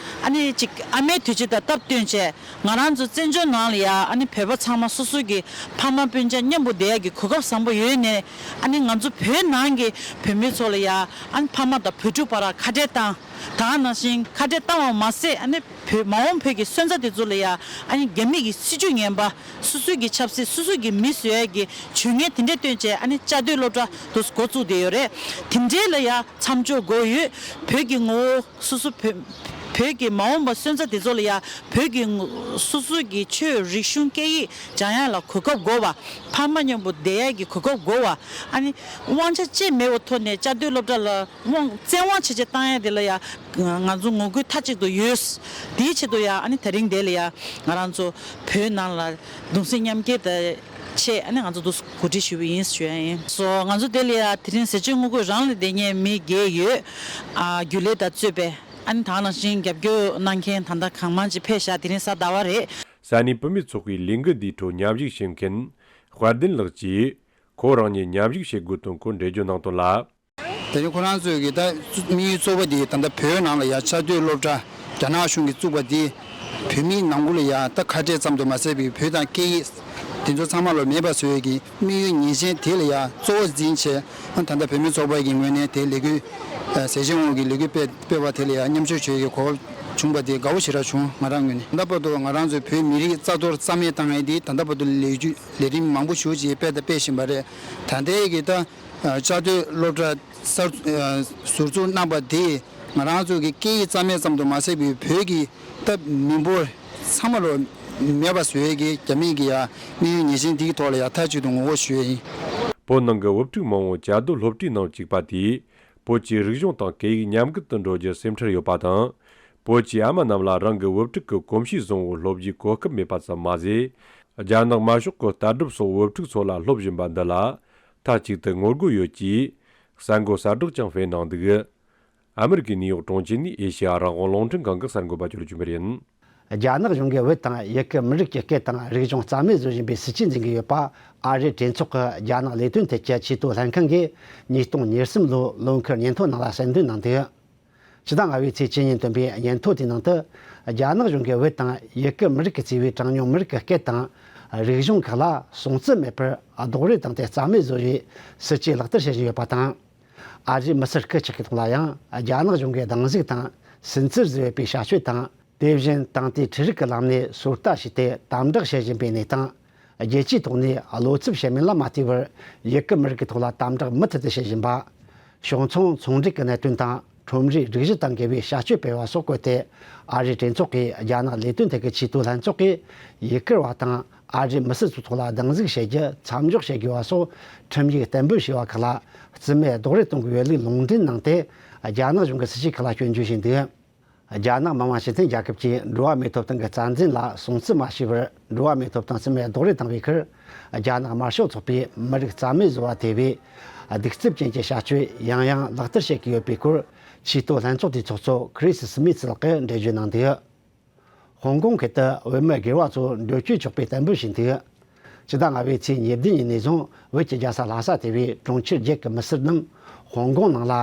ཨ་ནི་ཅིག་ཨ་མའི་དུས་ཆེན་དང་སྟབས་བསྟུན་བྱས། ང་རང་ཚོ་བཙན་བྱོལ་ནང་ལ་ཡ་ཨ་ནི་བོད་པ་ཚང་མ་སོ་སོ་གི་ཕ་མ་སྤུན་ཀྱག་མཉམ་པོ་བསྡད་ཡ་གི་གོ་སྐབས་བཟང་པོ་ཡོད་ནས། ཨ་ནི་ང་ཚོ་བོད་ནང་གི་བོད་མི་ཚོ་ལ་ཡ་ཨ་ནི་ཕ་མ་དང་བུ་ཕྲུག་བར་ཁ་བྲལ་བཏང་། ད་ག་ནང་བཞིན་ཁ་བྲལ་བཏང་བ་མ་ཟད། ཨ་ནི་བོད་མ་འོངས་བོད་ཀྱི་སོན་རྩ་དེ་ཚོ་ལ་ཡ་ཨ་ནི་རྒྱ་མི་གི་སྲིད་བྱུས་ངན་པ། སོ་སོ་གི་ཆབ་སྲིད། སོ་སོ་གི་མི་བཟོ་ཡ་གི་ཇུས་ངན་དེ་འདྲ་བཏོན་བྱས། ཨ་ནི་བཅའ་སྡོད་སློབ་གྲྭ་དུ་འགོ་བཙུགས་བསྡད་ཡོད་རེད། དེ་འདྲའི་ལ་ཡ་མཚམས་འཇོག་དགོས་ཡོད། བོད་ཀྱི་ངོ་བོ། སོ་སོ་བོད། བོད་ཀྱི་མ་འོངས་པ་སོན་རྩ་དེ་ཚོ་ལ་ཡ་བོད་ཀྱི་ངོ་། སོ་སོ་གི་ཆོས་རིག་གཞུང་སྐད་ཡིག་སྦྱང་ཡ་ལ་གོ་སྐབས་དགོས་པ། ཕ་མ་མཉམ་པོ་བསྡད་ཡ་གི་གོ་སྐབས་དགོས་པ། ཨ་ནི་དབང་ཆ་ཅི་མེད་པའི་ཐོག་ནས་བཅའ་སྡོད་སློབ་གྲྭ་ལ་དབང་བཙན་དབང་བྱས་བྱས་བཏང་ཡ་དེ་ལ་ཡ་ང་ཚོ་ངོ་རྒོལ་མཐའ་གཅིག་ཏུ་ཡོད། དེའི་ཆེད་དུ་ཡ་ཨ་ནི་དེ་རིང་དེ་ལ་ཡ་ང་རང་ཚོ་བོད་ནང་ལ་གདུང་སེམས་མཉམ་སྐྱེད་དང་ཆེད། ཨ་ནི་ང་ཚོ་འདུག་གོ་སྒྲིག་ཞུས་པ་ཡིན་ཞུ་ཡ་ཡིན། སོ་ང་ཚོ་དེ་ལ་ཡ་དེ་རིང་ཟས་བཅད་དངོས་རྒོལ་རང་ལ་བསྡད་མཁན་མི་བརྒྱད་ཡོད། ཨ་རྒྱུན་ལས་དང་གཙོས་པའི། ཨ་ནི་ད་ག་ནང་བཞིན་རྒྱབ་སྐྱོར་གནང་མཁན་ད་ལྟ་གང་མང་ཅིག་ཕེབས་ཤག་དེ་རིང་གཟའ་ཟླ་བ་རེད། ས་གནས་བུད་མེད་ཚོགས་པའི་ལས་འགུལ་འདིའི་ཁྲོད་མཉམ་ཞུགས་བྱེད་མཁན་དཔལ་ལྡན་ལགས་ཀྱིས། ཁོ་རང་ཉིད་མཉམ་ཞུགས་བྱེད་དགོས་དོན་སྐོར་འགྲེལ་བརྗོད་གནང་དོན་ལ། དེ་རིང་ཁོ་རང་ཚོས་ཀྱི་ད་དམིགས་ཡུལ་གཙོ་བོ་དེ་ད་ལྟ་བོད་ནང་ལ་ཡ་བཅའ་སྡོད་སློབ་གྲྭ་རྒྱ་ནག་གཞུང་གིས་བཙུགས་པ་དེ་བོད་མིའི་ནང་ཁུལ་ལ་ཡ་ད་ཁ་བྲལ་ཙམ་དུ་མ་ཟད་པའི་བོད་དང་སྐད་ཡིག་དེ་ཚོ་ཚང་མ་ལོ་མེད་པ་བཟོ་ཡས་ཀྱི་དམིགས་ཡུལ་ངེས་ཅན་དེ་ལ་ཡ་གཙོ་བོ་འཛིན་བྱས། ད་ལྟ་བོད་མི་ཚོགས་པ་གི་ངོས་ནས་དེ་ལས་འགུལ་ཟས་བཅད་དངོས་རྒོལ་གྱི་ལས་འགུལ་སྤེལ་སྤེལ་བ་དེ་ལ་ཡ་མཉམ་ཞུགས་བྱེད་ཡས་ཀྱི་གོ་སྐབས་བྱུང་པ་དེ་དགའ་བོ་ཞེ་དྲག་བྱུང་། ང་རང་ངོས་ནས། ད་ལྟ་བར་དུ་ང་རང་ཚོའི་བོད་མི་རིགས་རྩ་གཏོར་རྩ་མེད་བཏང་ཡས་དེ་ད་ལྟ་བར་དུ་ལས་རྒྱུ་ལས་རིམ་མང་པོ་ཞེ་ཅིག་སྤེལ་དང་སྤེལ་བཞིན་པ་རེད། ད་ལྟའི་གི་ད་བཅའ་སྡོད་སློབ་གྲྭ་གསར་ཟུར་འཛུགས་གནང་པ་དེས་ང་རང་ཚོ་གི་སྐད་ཡིག་རྩ་མེད་ཙམ་དུ་མ་ཟད་པའི་བོད་ཀྱི་ད་མི་འབོར་ཚང་མ་ལོ་མེད་པ་བཟོ་ཡས་ཀྱི་རྒྱ་མི་གི་ཡ་དམིགས་ཡུལ་ངེས་ཅན་འདིའི་ཐོག་ལ་ཡ་མཐའ་གཅིག་ཏུ་ངོ་རྒོལ་ཞུ་ཡས་ཡིན། བོད་ནང་གི་བུ་ཕྲུག་མང་བོ་བཅའ་སྡོད་སློབ་གྲྭའི་ནང་བཅུག་པ་དེས་བོད་ཀྱི་རིག་གཞུང་དང་སྐད་ཡིག་ཉམས་རྒུད་དུ་འགྲོ་རྒྱུར་སེམས་ཁྲལ་ཡོད་པ་དང་། བོད་ཀྱི་ཨ་མ་རྣམས་ལ་རང་གི་བུ་ཕྲུག་གི་གོམས་གཤིས་བཟང་བོ་སློབ་རྒྱུའི་གོ་སྐབས་མེད་པ་ཙམ་མ་ཟད། རྒྱ་ནག་དམར་ཤོག་གི་ལྟ་གྲུབ་སོགས་བུ་ཕྲུག་ཚོ་ལ་སློབ་བཞིན་པ་འདི་ལ། མཐའ་གཅིག་ཏུ་ངོ་རྒོལ་ཡོད་ཅེས་གསར་འགོད་གསལ་བསྒྲགས་ཀྱང་སྤེལ་གནང་འདུག། ཨ་མི་རི་ཀའི་ནིའུ་ཡོག་གྲོང་ཁྱེར་ནས་ཨེ་ཤེ་ཡ་རང་དབང་རླུང་འཕྲིན་ཁང་གི་གསར་འགོད་པ་ཇོ་ལེ་ཅུན་པེར་ཡིན། རྒྱ་ནག་གཞུང་གིས་བོད་དང་ཡུ་གུར་མི་རིགས་ཀྱི་སྐད་དང་རིག་གཞུང་རྩ་མེད་བཟོ་བཞིན་པའི་སྲིད་ཇུས་འཛིན་གྱི་ཡོད་པ། ཨ་རིའི་གྲོས་ཚོགས་ཀྱི་རྒྱ་ནག་ལས་དོན་ཐད་ཀྱི་ཆེས་མཐོའི་ལྷན་ཁང་གིས་ཉིས་སྟོང་ཉེར་གསུམ་ལོའི་ལོ་འཁོར་སྙན་ཐོ་ནང་ལ་གསལ་འདོན་གནང་འདུག། ཕྱི་ཟླ་ལྔ་པའི་ཚེས་བཅུ་ཉིན་བཏོན་པའི་སྙན་ཐོ་དེའི་ནང་དུ། རྒྱ་ནག་གཞུང་གིས་བོད་དང་ཡུ་གུར་མི་རིགས་ཀྱིས་གཙོས་པའི་གྲངས་ཉུང་མི་རིགས་ཀྱི་སྐད་དང་རིག་གཞུང་ཁག་ལ་སྲུང་བརྩི་མེད་པར་རྡོག་རོལ་བཏང་སྟེ་རྩ་མེད་བཟོ་བའི་སྲིད་ཇུས་ལག་བསྟར་བྱེད་བཞིན་ཡོད་པ་དང་། ཨ་རིའི་མི་སེར་སྐུ་ཕྱོགས་ཀྱི་ཐོག་ལ་ཡང་རྒྱ་ནག་གཞུང་གིས་སྡང་ཟུག་དང་སུན་གཙེར་བཟོས་ཡོད་པའི་བྱ་སྤྱོད་དང་། དེ་བཞིན་དེང་དུས་འཕྲུལ་རིག་གི་ལམ་ནས་ཟུར་ལྟ་བྱས་ཏེ་དམ་དྲག་བྱེད་བཞིན་པའི་གནས་སྟངས། རྒྱལ་སྤྱིའི་ཐོག་ནས་བློ་འཚབ་བྱེད་མིན་ལ་མ་ལྟོས་པར་ཡུ་གུར་མི་རིགས་ཀྱི་ཐོག་ལ་དམ་དྲག་མུ་མཐུད་དུ་བྱེད་བཞིན་པ། ཕྱོགས་མཚུངས་ཚོང་འབྲེལ་གྱི་གནད་དོན་དང་ཁྲོམ་རའི་སྒྲིག་གཞི་དང་འགལ་བའི་བྱ་སྤྱོད་སྤེལ་བ་སོགས་བཀོད་དེ། ཨ་རིའི་གྲོས་ཚོགས་ཀྱི་རྒྱ་ནག་ལས་དོན་ཐད་ཀྱི་ཆེས་མཐོའི་ལྷན་ཚོགས་ཀྱིས་ཡུ་གུར་བ་དང་ཨ་རིའི་མི་སེར་ཚོའི་ཐོག་ལ་སྡང་ཟུག་བྱེད་རྒྱུ་མཚམས་འཇོག་བྱེད་དགོས་པ་སོགས་ཁྲིམས་ཡིག་གཏན་འབེབས་བྱས་པ་ཁག་ལ་རྩིས་མེད་རྡོག་རོལ་གཏོང་དགོས་པའི་ལུགས་ལུང་འདྲེན་གནང་སྟེ། རྒྱ་ནག་གཞུང་གི་སྲིད་བྱུས་ཁག་ལ་སྐྱོན་བརྗོད་བྱས་འདུག། རྒྱ་ནག་མི་དམངས་སྤྱི་མཐུན་རྒྱལ་ཁབ་ཀྱིས་འགྲོ་བ་མིའི་ཐོབ་ཐང་གི་རྩ་འཛིན་ལ་སྲུང་བརྩི་མ་བྱས་པར། འགྲོ་བ་མིའི་ཐོབ་ཐང་རྩིས་མེད་རྡོག་རོལ་བཏང་བའི་ཁར། རྒྱ་ནག་དམར་ཤོག་ཚོགས་པས་མི་རིགས་རྩ་མེད་བཟོ་བ་དེ་བས་གདུག་རྩུབ་ཅན་གྱི་བྱ་སྤྱོད་ཡང་ཡང་ལག་བསྟར་བྱེད་ཀྱི་ཡོད་པའི་སྐོར། ཆེས་མཐོའི་ལྷན་ཚོགས་དེའི་ཚོགས་གཙོ་ཁི་རིས་སི་མིད་ལགས་ཀྱིས་འགྲེལ་བརྗོད་གནང་འདུག། ཧོང་ཀོང་ཁུལ་དུ་བོད་མི་སྒེར་བ་ཚོ་འགྲུལ་སྐྱོད་ཆོག་པའི་གཏན་འབེབས་བྱས་འདུག། ཕྱི་ཟླ་ལྔ་པའི་ཚེས་ཉེར་བདུན་ཉིན་ནས་བཟུང་བོད་ཀྱི་རྒྱལ་ས་ལྷ་ས་དེ་བས་གྲོང་ཁྱེར་བརྒྱད་ཀྱི་མི་སེར་རྣམས་ཧོང་ཀོང་ནང་ལ་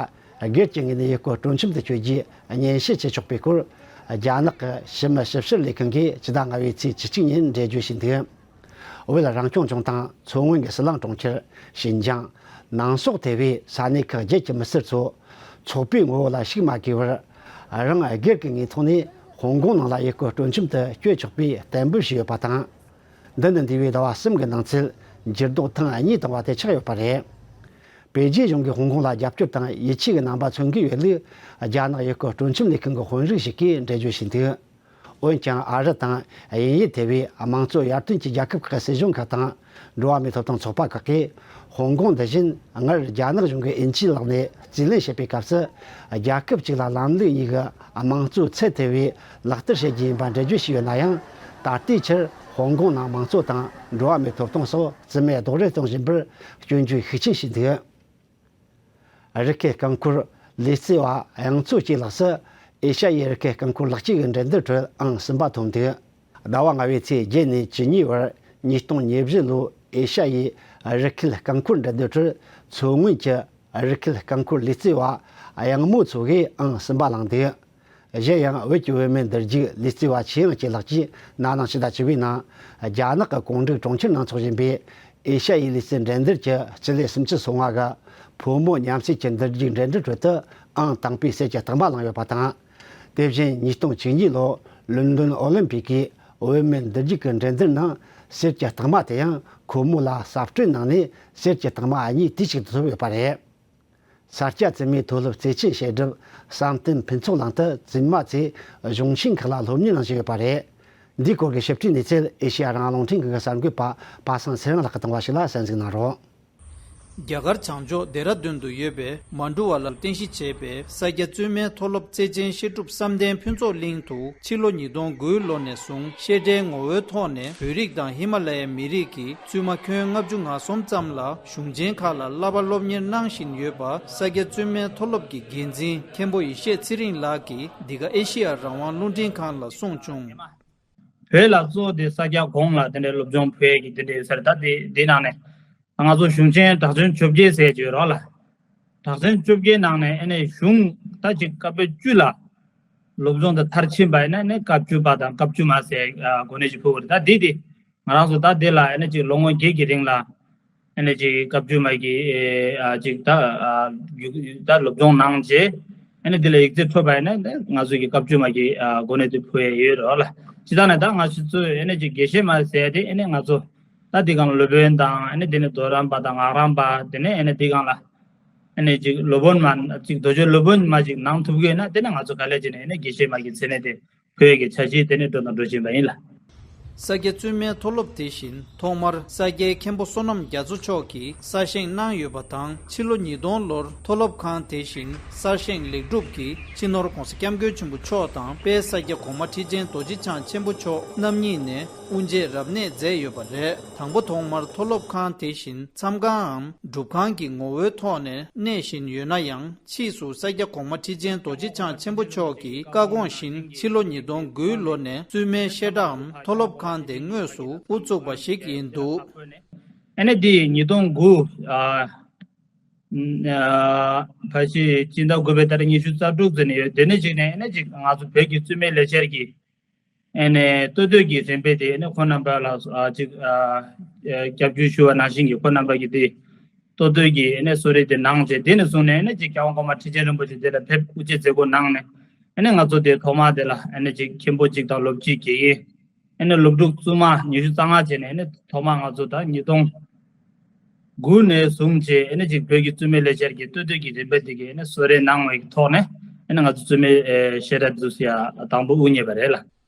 སྒེར་གྱི་ངོས་ནས་ཡུལ་སྐོར་སྤྲོ་འཆམ་དུ་སྐྱོད་རྒྱུའི་སྙན་ཞུ་བྱེད་ཆོག་པའི་སྐོར། རྒྱ་ནག་གི་ཕྱི་མི་ཞིབ་བཤེར་ལས་ཁང་གིས་ཕྱི་ཟླ་ལྔ་པའི་ཚེས་བཅུ་གཅིག་ཉིན་འགྲེལ་བརྗོད་བྱས་འདུག། བོད་རང་སྐྱོང་ལྗོངས་དང་མཚོ་སྔོན་གྱི་ཟི་ལིང་གྲོང་ཁྱེར། ཞིན་ཅང་། ནང་སོག་དེ་བས་ས་གནས་ཁག་བརྒྱད་ཀྱི་མི་སེར་ཚོ་ཚོགས་པའི་ངོ་བོ་ལ་ཞུགས་མ་དགོས་པར། རང་སྒེར་གྱི་ངོས་ཐོག་ནས་ཧོང་ཀོང་ནང་ལ་ཡུལ་སྐོར་སྤྲོ་འཆམ་དུ་སྐྱོད་ཆོག་པའི་གཏན་འབེབས་བྱས་ཡོད་པ་དང་། འདི་ནི་འདས་པའི་ཟླ་བ་གསུམ་གྱི་ནང་ཚུད་འགྱུར་ལྡོག་ཐེངས་གཉིས་བཏང་བ་དེ་ཆགས་ཡོད་པ་རེད། པེ་ཅིན་གཞུང་གིས་ཧོང་ཀོང་ལ་རྒྱབ་སྐྱོར་དང་ཡིད་ཆེས་ཀྱི་རྣམ་པ་མཚོན་གྱི་ཡོད་ལུགས་རྒྱ་ནག་ཡུལ་སྐོར་སྤྲོ་འཆམ་ལས་ཁུངས་ཀྱི་དཔོན་རིགས་ཤིག་གིས་འགྲེལ་བརྗོད་བྱས་འདུག། འོན་ཀྱང་ཨ་རི་དང་དབྱིན་ཡུལ་དེ་བས་དམངས་གཙོ་ཡར་ཐོན་གྱི་རྒྱལ་ཁབ་ཁག་གི་སྲིད་གཞུང་ཁག་དང་འགྲོ་བ་མིའི་ཐོབ་ཐང་ཚོགས་པ་ཁག་གིས་ཧོང་ཀོང་འདི་བཞིན་སྔར་རྒྱ་ནག་གཞུང་གིས་དབྱིན་ཇིའི་ལག་ནས་རྩིས་ལེན་བྱེད་པའི་སྐབས་སུ། རྒྱལ་ཁབ་གཅིག་ལ་ལམ་ལུགས་གཉིས་ཀྱི་དམངས་གཙོའི་ཚད་དེ་བས་ལག་བསྟར་བྱེད་རྒྱུ་ཡིན་པ་འགྲེལ་བརྗོད་བྱས་ཡོད་ན་ཡང་། ད་ལྟའི་ཆར་ཧོང་ཀོང་ནང་དམངས་གཙོ་དང་འགྲོ་བ་མིའི་ཐོབ་ཐང་སོགས་རྩིས་མེད་རྡོག་རོལ་གཏོང་བཞིན་པར་སྐྱོན་བརྗོད་ཤུགས་ཆེན་བྱས་འདུག། རི་ཁའི་རྐང་འཁོར་ལུས་རྩལ་བ་དབྱངས་མཚོ་སྐྱིད་ལགས་སུ་ཨེ་ཤ་ཡའི་རི་ཁའི་རྐང་འཁོར་ལག་རྩལ་གྱི་འགྲན་བསྡུར་ཁྲོད་ཨང་གསུམ་པ་ཐོབ་འདུག། ཟླ་བ་ལྔ་པའི་ཚེས་བརྒྱད་ནས་བཅུ་གཉིས་བར་ཉིས་སྟོང་ཉེར་བཞི་ལོའི་ཨེ་ཤ་ཡའི་རི་ཁུལ་རྐང་འཁོར་འགྲན་བསྡུར་ཁྲོད་མཚོ་སྔོན་གྱི་རི་ཁུལ་རྐང་འཁོར་ལུས་རྩལ་བ་ གཡང་མོ་མཚོ་གིས་ཨང་གསུམ་པ་བླངས་འདུག་གཞན་ཡང་བོད་ཀྱི་བུད་མེད་འདུར་རྒྱུག་ལུས་རྩལ་བ་ཆོས་དབྱངས་སྐྱིད་ལགས་ཀྱིས་ན་ནིང་ཕྱི་ཟླ་བཅུ་པའི་ནང་རྒྱ་ནག་གི་ཀོང་ཀྲིག་གྲོང་ཁྱེར་ནང་འཚོགས་བཞིན་པའི་ཨེ་ཤ་ཡའི་ལུས་རྩལ་འགྲན་བསྡུར་གྱི་སྤྱི་ལེ་སུམ་ཅུ་སོ་ལྔ་གི་ཕོ་མོ་མཉམ་བསྲེས་ཀྱི་འདུར་རྒྱུག་འགྲན་བསྡུར་ཁྲོད་དུ་ཨང་དང་པོའི་གསེར་གྱི་རྟགས་མ་བླངས་ཡོད་པ་དང་། དེ་བཞིན་ཉིས་སྟོང་བཅུ་གཉིས་ལོར་ལོན་ཌོན་ཨོ་ལིམ་པིག་གི་བུད་མེད་འདུར་རྒྱུག་གི་འགྲན་བསྡུར་ནང་གསེར་གྱི་རྟགས་མ་དེ་ཡང་ཁོ་མོ་ལ་གསབ་སྤྲོད་གནང་ནས་གསེར་གྱི་རྟགས་མ་གཉིས་དེ་གཅིག་ཏུ་ཐོབ་ཡོད་པ་རེད། ས་སྐྱ་བཙུན་མའི་མཐོ་སློབ་རྩེད་ཆེན་བཤད་སྒྲུབ་བསམ་གཏན་ཕུན་ཚོགས་གླིང་དུ་བཙུན་མ་ཚོས་གཞུང་ཆེན་ཁག་ལ་སློབ་གཉེར་གནང་བཞིན་ཡོད་པ་རེད། འདིའི་སྐོར་གྱི་ཞིབ་ཕྲའི་གནས་ཚུལ་ཨེ་ཤེ་ཡ་རང་དབང་རླུང་འཕྲིན་ཁང་གི་གསར་འགོད་པ་པ་སངས་ཚེ་རིང་ལགས་ཀྱིས་བཏང་བ་ཞིག་ལ་གསན་གཟིགས་གནང་རོགས། རྒྱ་གར་བྱང་ཕྱོགས་ལྡེ་ར་ལྡུན་དུ་ཡོད་པའི་མན་ཌུ་ཝ་ལར་རྟེན་གཞི་བྱས་པའི་ས་སྐྱ་བཙུན་མའི་མཐོ་སློབ་རྩེད་ཆེན་བཤད་སྒྲུབ་བསམ་གཏན་ཕུན་ཚོགས་གླིང་དུ་ཕྱི་ལོ་ཉིས་སྟོང་དགུའི་ལོ་ནས་བཟུང་བཤད་གྲྭའི་ངོ་བོའི་ཐོག་ནས་བོད་རིགས་དང་ཧི་མ་ལ་ཡའི་མི་རིགས་ཀྱི་བཙུན་མ་ཁྱོན་ལྔ་བཅུ་ང་གསུམ་ཙམ་ལ་གཞུང་ཆེན་ཁག་ལ་བསླབ་པ་སློབ་གཉེར་གནང་བཞིན་ཡོད་པ་ས་སྐྱ་བཙུན་མའི་མཐོ་སློབ་ཀྱི་འགན་འཛིན་མཁན་པོ་ཡེ་ཤེས་ཚེ་རིང་ལགས་ཀྱིས་འདི་ག་ཨེ་ཤེ་ཡ་རང་དབང་རླུང་འཕྲིན་ཁང་ལ་གསུངས་བྱུང་། བོད་ལ་གཙོ་བོ་དེ་ས་སྐྱ་གོང་ལ་དེ་འདྲའི་སློབ་སྦྱོང་ཕུལ་ཡས་ཀྱི་དེ་འདྲའི་ཡོད་ས་རེད། ད་དེ་དེའི་ནང་ནས་ང་ཚོ་གཞུང་ཆེན་གྲགས་ཆེན་བཅོ་བརྒྱད་ཟེར་གྱི་ཡོད་རོགས་ལ། གྲགས་ཆེན་བཅོ་བརྒྱད་ནང་ནས་ཨ་ནི་གཞུང་ད་ཅིག་བཀའ་པོད་བཅུ་ལ་སློབ་སྦྱོང་དེ་མཐར་ཕྱིན་པ་ཡིན་ན་ནི་བཀའ་བཅུ་པ་དང་བཀའ་བཅུ་མ་ཟེར་གོ་གནས་ཅིག་ཕུལ་བ་རེད། ད་དེ་དེ་ང་རང་ཚོ་ད་དེ་ལ་ཨ་ནི་ཅིག་ལོ་ངོ་བརྒྱད་ཀྱི་རིང་ལ་ཨ་ནི་ཅིག་བཀའ་བཅུ་མ་གི་ཨ་ཅིག་ད་ཨ་རྒྱུ་ད་སློབ་སྦྱོང་གནང་རྗེས་ཨ་ནི་དེ་ལ་ཡིག་ཚད་ཐོབ་པ་ཡིན་ན་ང་ཚོ་གི་བཀའ་བཅུ་མ་གི་ཨ་གོ་གནས་དེ་ཕུལ་ཡས་ཡོད་རེད་ལ། སྤྱིར་བཏང་ནས་ད་ང་ཚོ་ཚོས་ཨ་ནི་ཅིག་དགེ་བཤེས་མ་ཟེར་དེ་ཨ་ནི་ང་ཚོ་ད་དེ་གང་སློབ་དཔོན་དང་ཨ་ནི་དེ་ནས་རྡོ་རམས་པ་དང་སྔགས་རམས་པ་དེ་ནས་ཨ་ནི་དེ་གང་ལ་ཨ་ནི་ཅིག་སློབ་དཔོན་མ་ཅིག་རྡོ་རྗེ་སློབ་དཔོན་མ་ཅིག་གནང་ཐུབ་ཀྱི་ཡོད་ན་དེ་ནས་ང་ཚོ་ག་ལེར་བྱས་ནས་ཨ་ནི་དགེ་བཤེས་མ་གི་མཚན་གནས་དེ་བོད་ཀྱི་ཆ་གཞི་དེ་ནས་འགྲོ་དང་འགྲོ་བཞིན་པ་ཡིན་ལ། ས་སྐྱ་བཙུན་མའི་མཐོ་སློབ་དེ་བཞིན་ཐོག་མར་ས་སྐྱའི་མཁན་པོ་བསོད་ནམས་རྒྱ་མཚོ་མཆོག་གིས་གསར་བཞེངས་གནང་ཡོད་པ་དང་ཕྱི་ལོ་ཉིས་སྟོང་ལོར་མཐོ་སློབ་ཁང་དེ་བཞིན་གསར་བཞེངས་ལེགས་གྲུབ་ཀྱིས་སྤྱི་ནོར་༧གོང་ས་༧སྐྱབས་མགོན་ཆེན་པོ་མཆོག་དང་དཔལ་ས་སྐྱ་གོང་མ་ཁྲི་ཆེན་རྡོ་རྗེ་འཆང་ཆེན་པོ་མཆོག་རྣམ་གཉིས་ནས་དབུ་འབྱེད་རབ་གནས་མཛད་ཡོད་པ་རེད། དང་པོ་ཐོག་མར་མཐོ་སློབ་ཁང་དེ་བཞིན་མཚམས་ཁང་འམ་སྒྲུབ་ཁང་གི་ངོ་བོའི་ཐོག་ནས་གནས་བཞིན་ཡོད་ན་ཡང་། ཕྱིས་སུ་ས་སྐྱ་གོང་མ་ཁྲི་ཆེན་རྡོ་རྗེ་འཆང་ཆེན་པོ་མཆོག་གི་བཀའ་དགོངས་བཞིན་ཕྱི་ལོ་ཉིས་སྟོང་དགུའི་ལོ་ནས་བཙུན་མའི་བཤད་གྲྭའམ་མཐོ་སློབ་ཁང་དེ་དངོས་སུ་དབུ་བཙུགས་པ་ཞིག་ཡིན་འདུག་ཨ་ནི་འདི་ཉིས་སྟོང་དགུ་ཨ་ཨ་ཕལ་ཆེར་སྤྱི་ཟླ་དགུ་པའི་ཏ་རིག་ཉི་ཤུ་རྩ་དྲུག་ཙམ་ནས་ཡོད། དེ་ནས་གཅིག་ནས་ཨ་ནི་གཅིག་ང་ཚོ་བོད་ཀྱི་བཙུན་མའི་ལས་འཆར་གྱི་ཨ་ནི་ལྟོ་ཐོས་ཀྱི་རིམ་པས་དེ་ཨ་ནི་ཁོང་རྣམ་པ་ལ་ཨ་ཅིག་ཨ་ཨ་སྐྱབས་བཅོལ་ཞུ་བ་ནང་བཞིན་གྱི་ཁོང་རྣམ་པ་གིས་དེ་ལྟོ་ཐོས་ཀྱི་ཨ་ནི་གསོལ་རས་དེ་གནང་རྗེས་དེ་ནས་བཟུང་ནས་ཨ་ནི་ཅིག་རྒྱལ་དབང་གོང་མ་ཁྲི་ཆེན་རིན་པོ་ཆེ་དེ་ལ་ཕེབས་དབུ་འབྱེད་མཛད་སྒོ་གནང་ནས་ཨ་ནི་ང་ཚོ་དེ་ཐོག་མ་དེ་ལ་ཨ་ནི་ཅིག་མཁན་པོ་གཅིག་དང་སློབ་སྤྱི་དགེ་རྒན་ཨ་ནི་སློབ་ཕྲུག་བཙུན་མ་ཉི་ཤུ་རྩ་ལྔ་བྱས་ནས་ཨ་ནི་ཐོག་མ་ང་ཚོ་ད་ཉིས་སྟོང་དགུ་ནས་བཟུང་བྱས་ཨ་ནི་ཅིག་བོད་ཀྱི་བཙུན་མའི་ལས་འཆར་གྱི་ལྟོ་ཐོས་ཀྱི་རིམ་པ་དེ་གའི་ཨ་ནི་གསོལ་རས་གནང་བའི་ཐོག་ནས་ཨ་ནི་ང་ཚོ་བཙུན་མའི་ཨེ་བཤད་གྲྭ་འདུག་སེ་ཡ་དང་པོ་དབུ་བརྙེས་པ་རེད་ལ།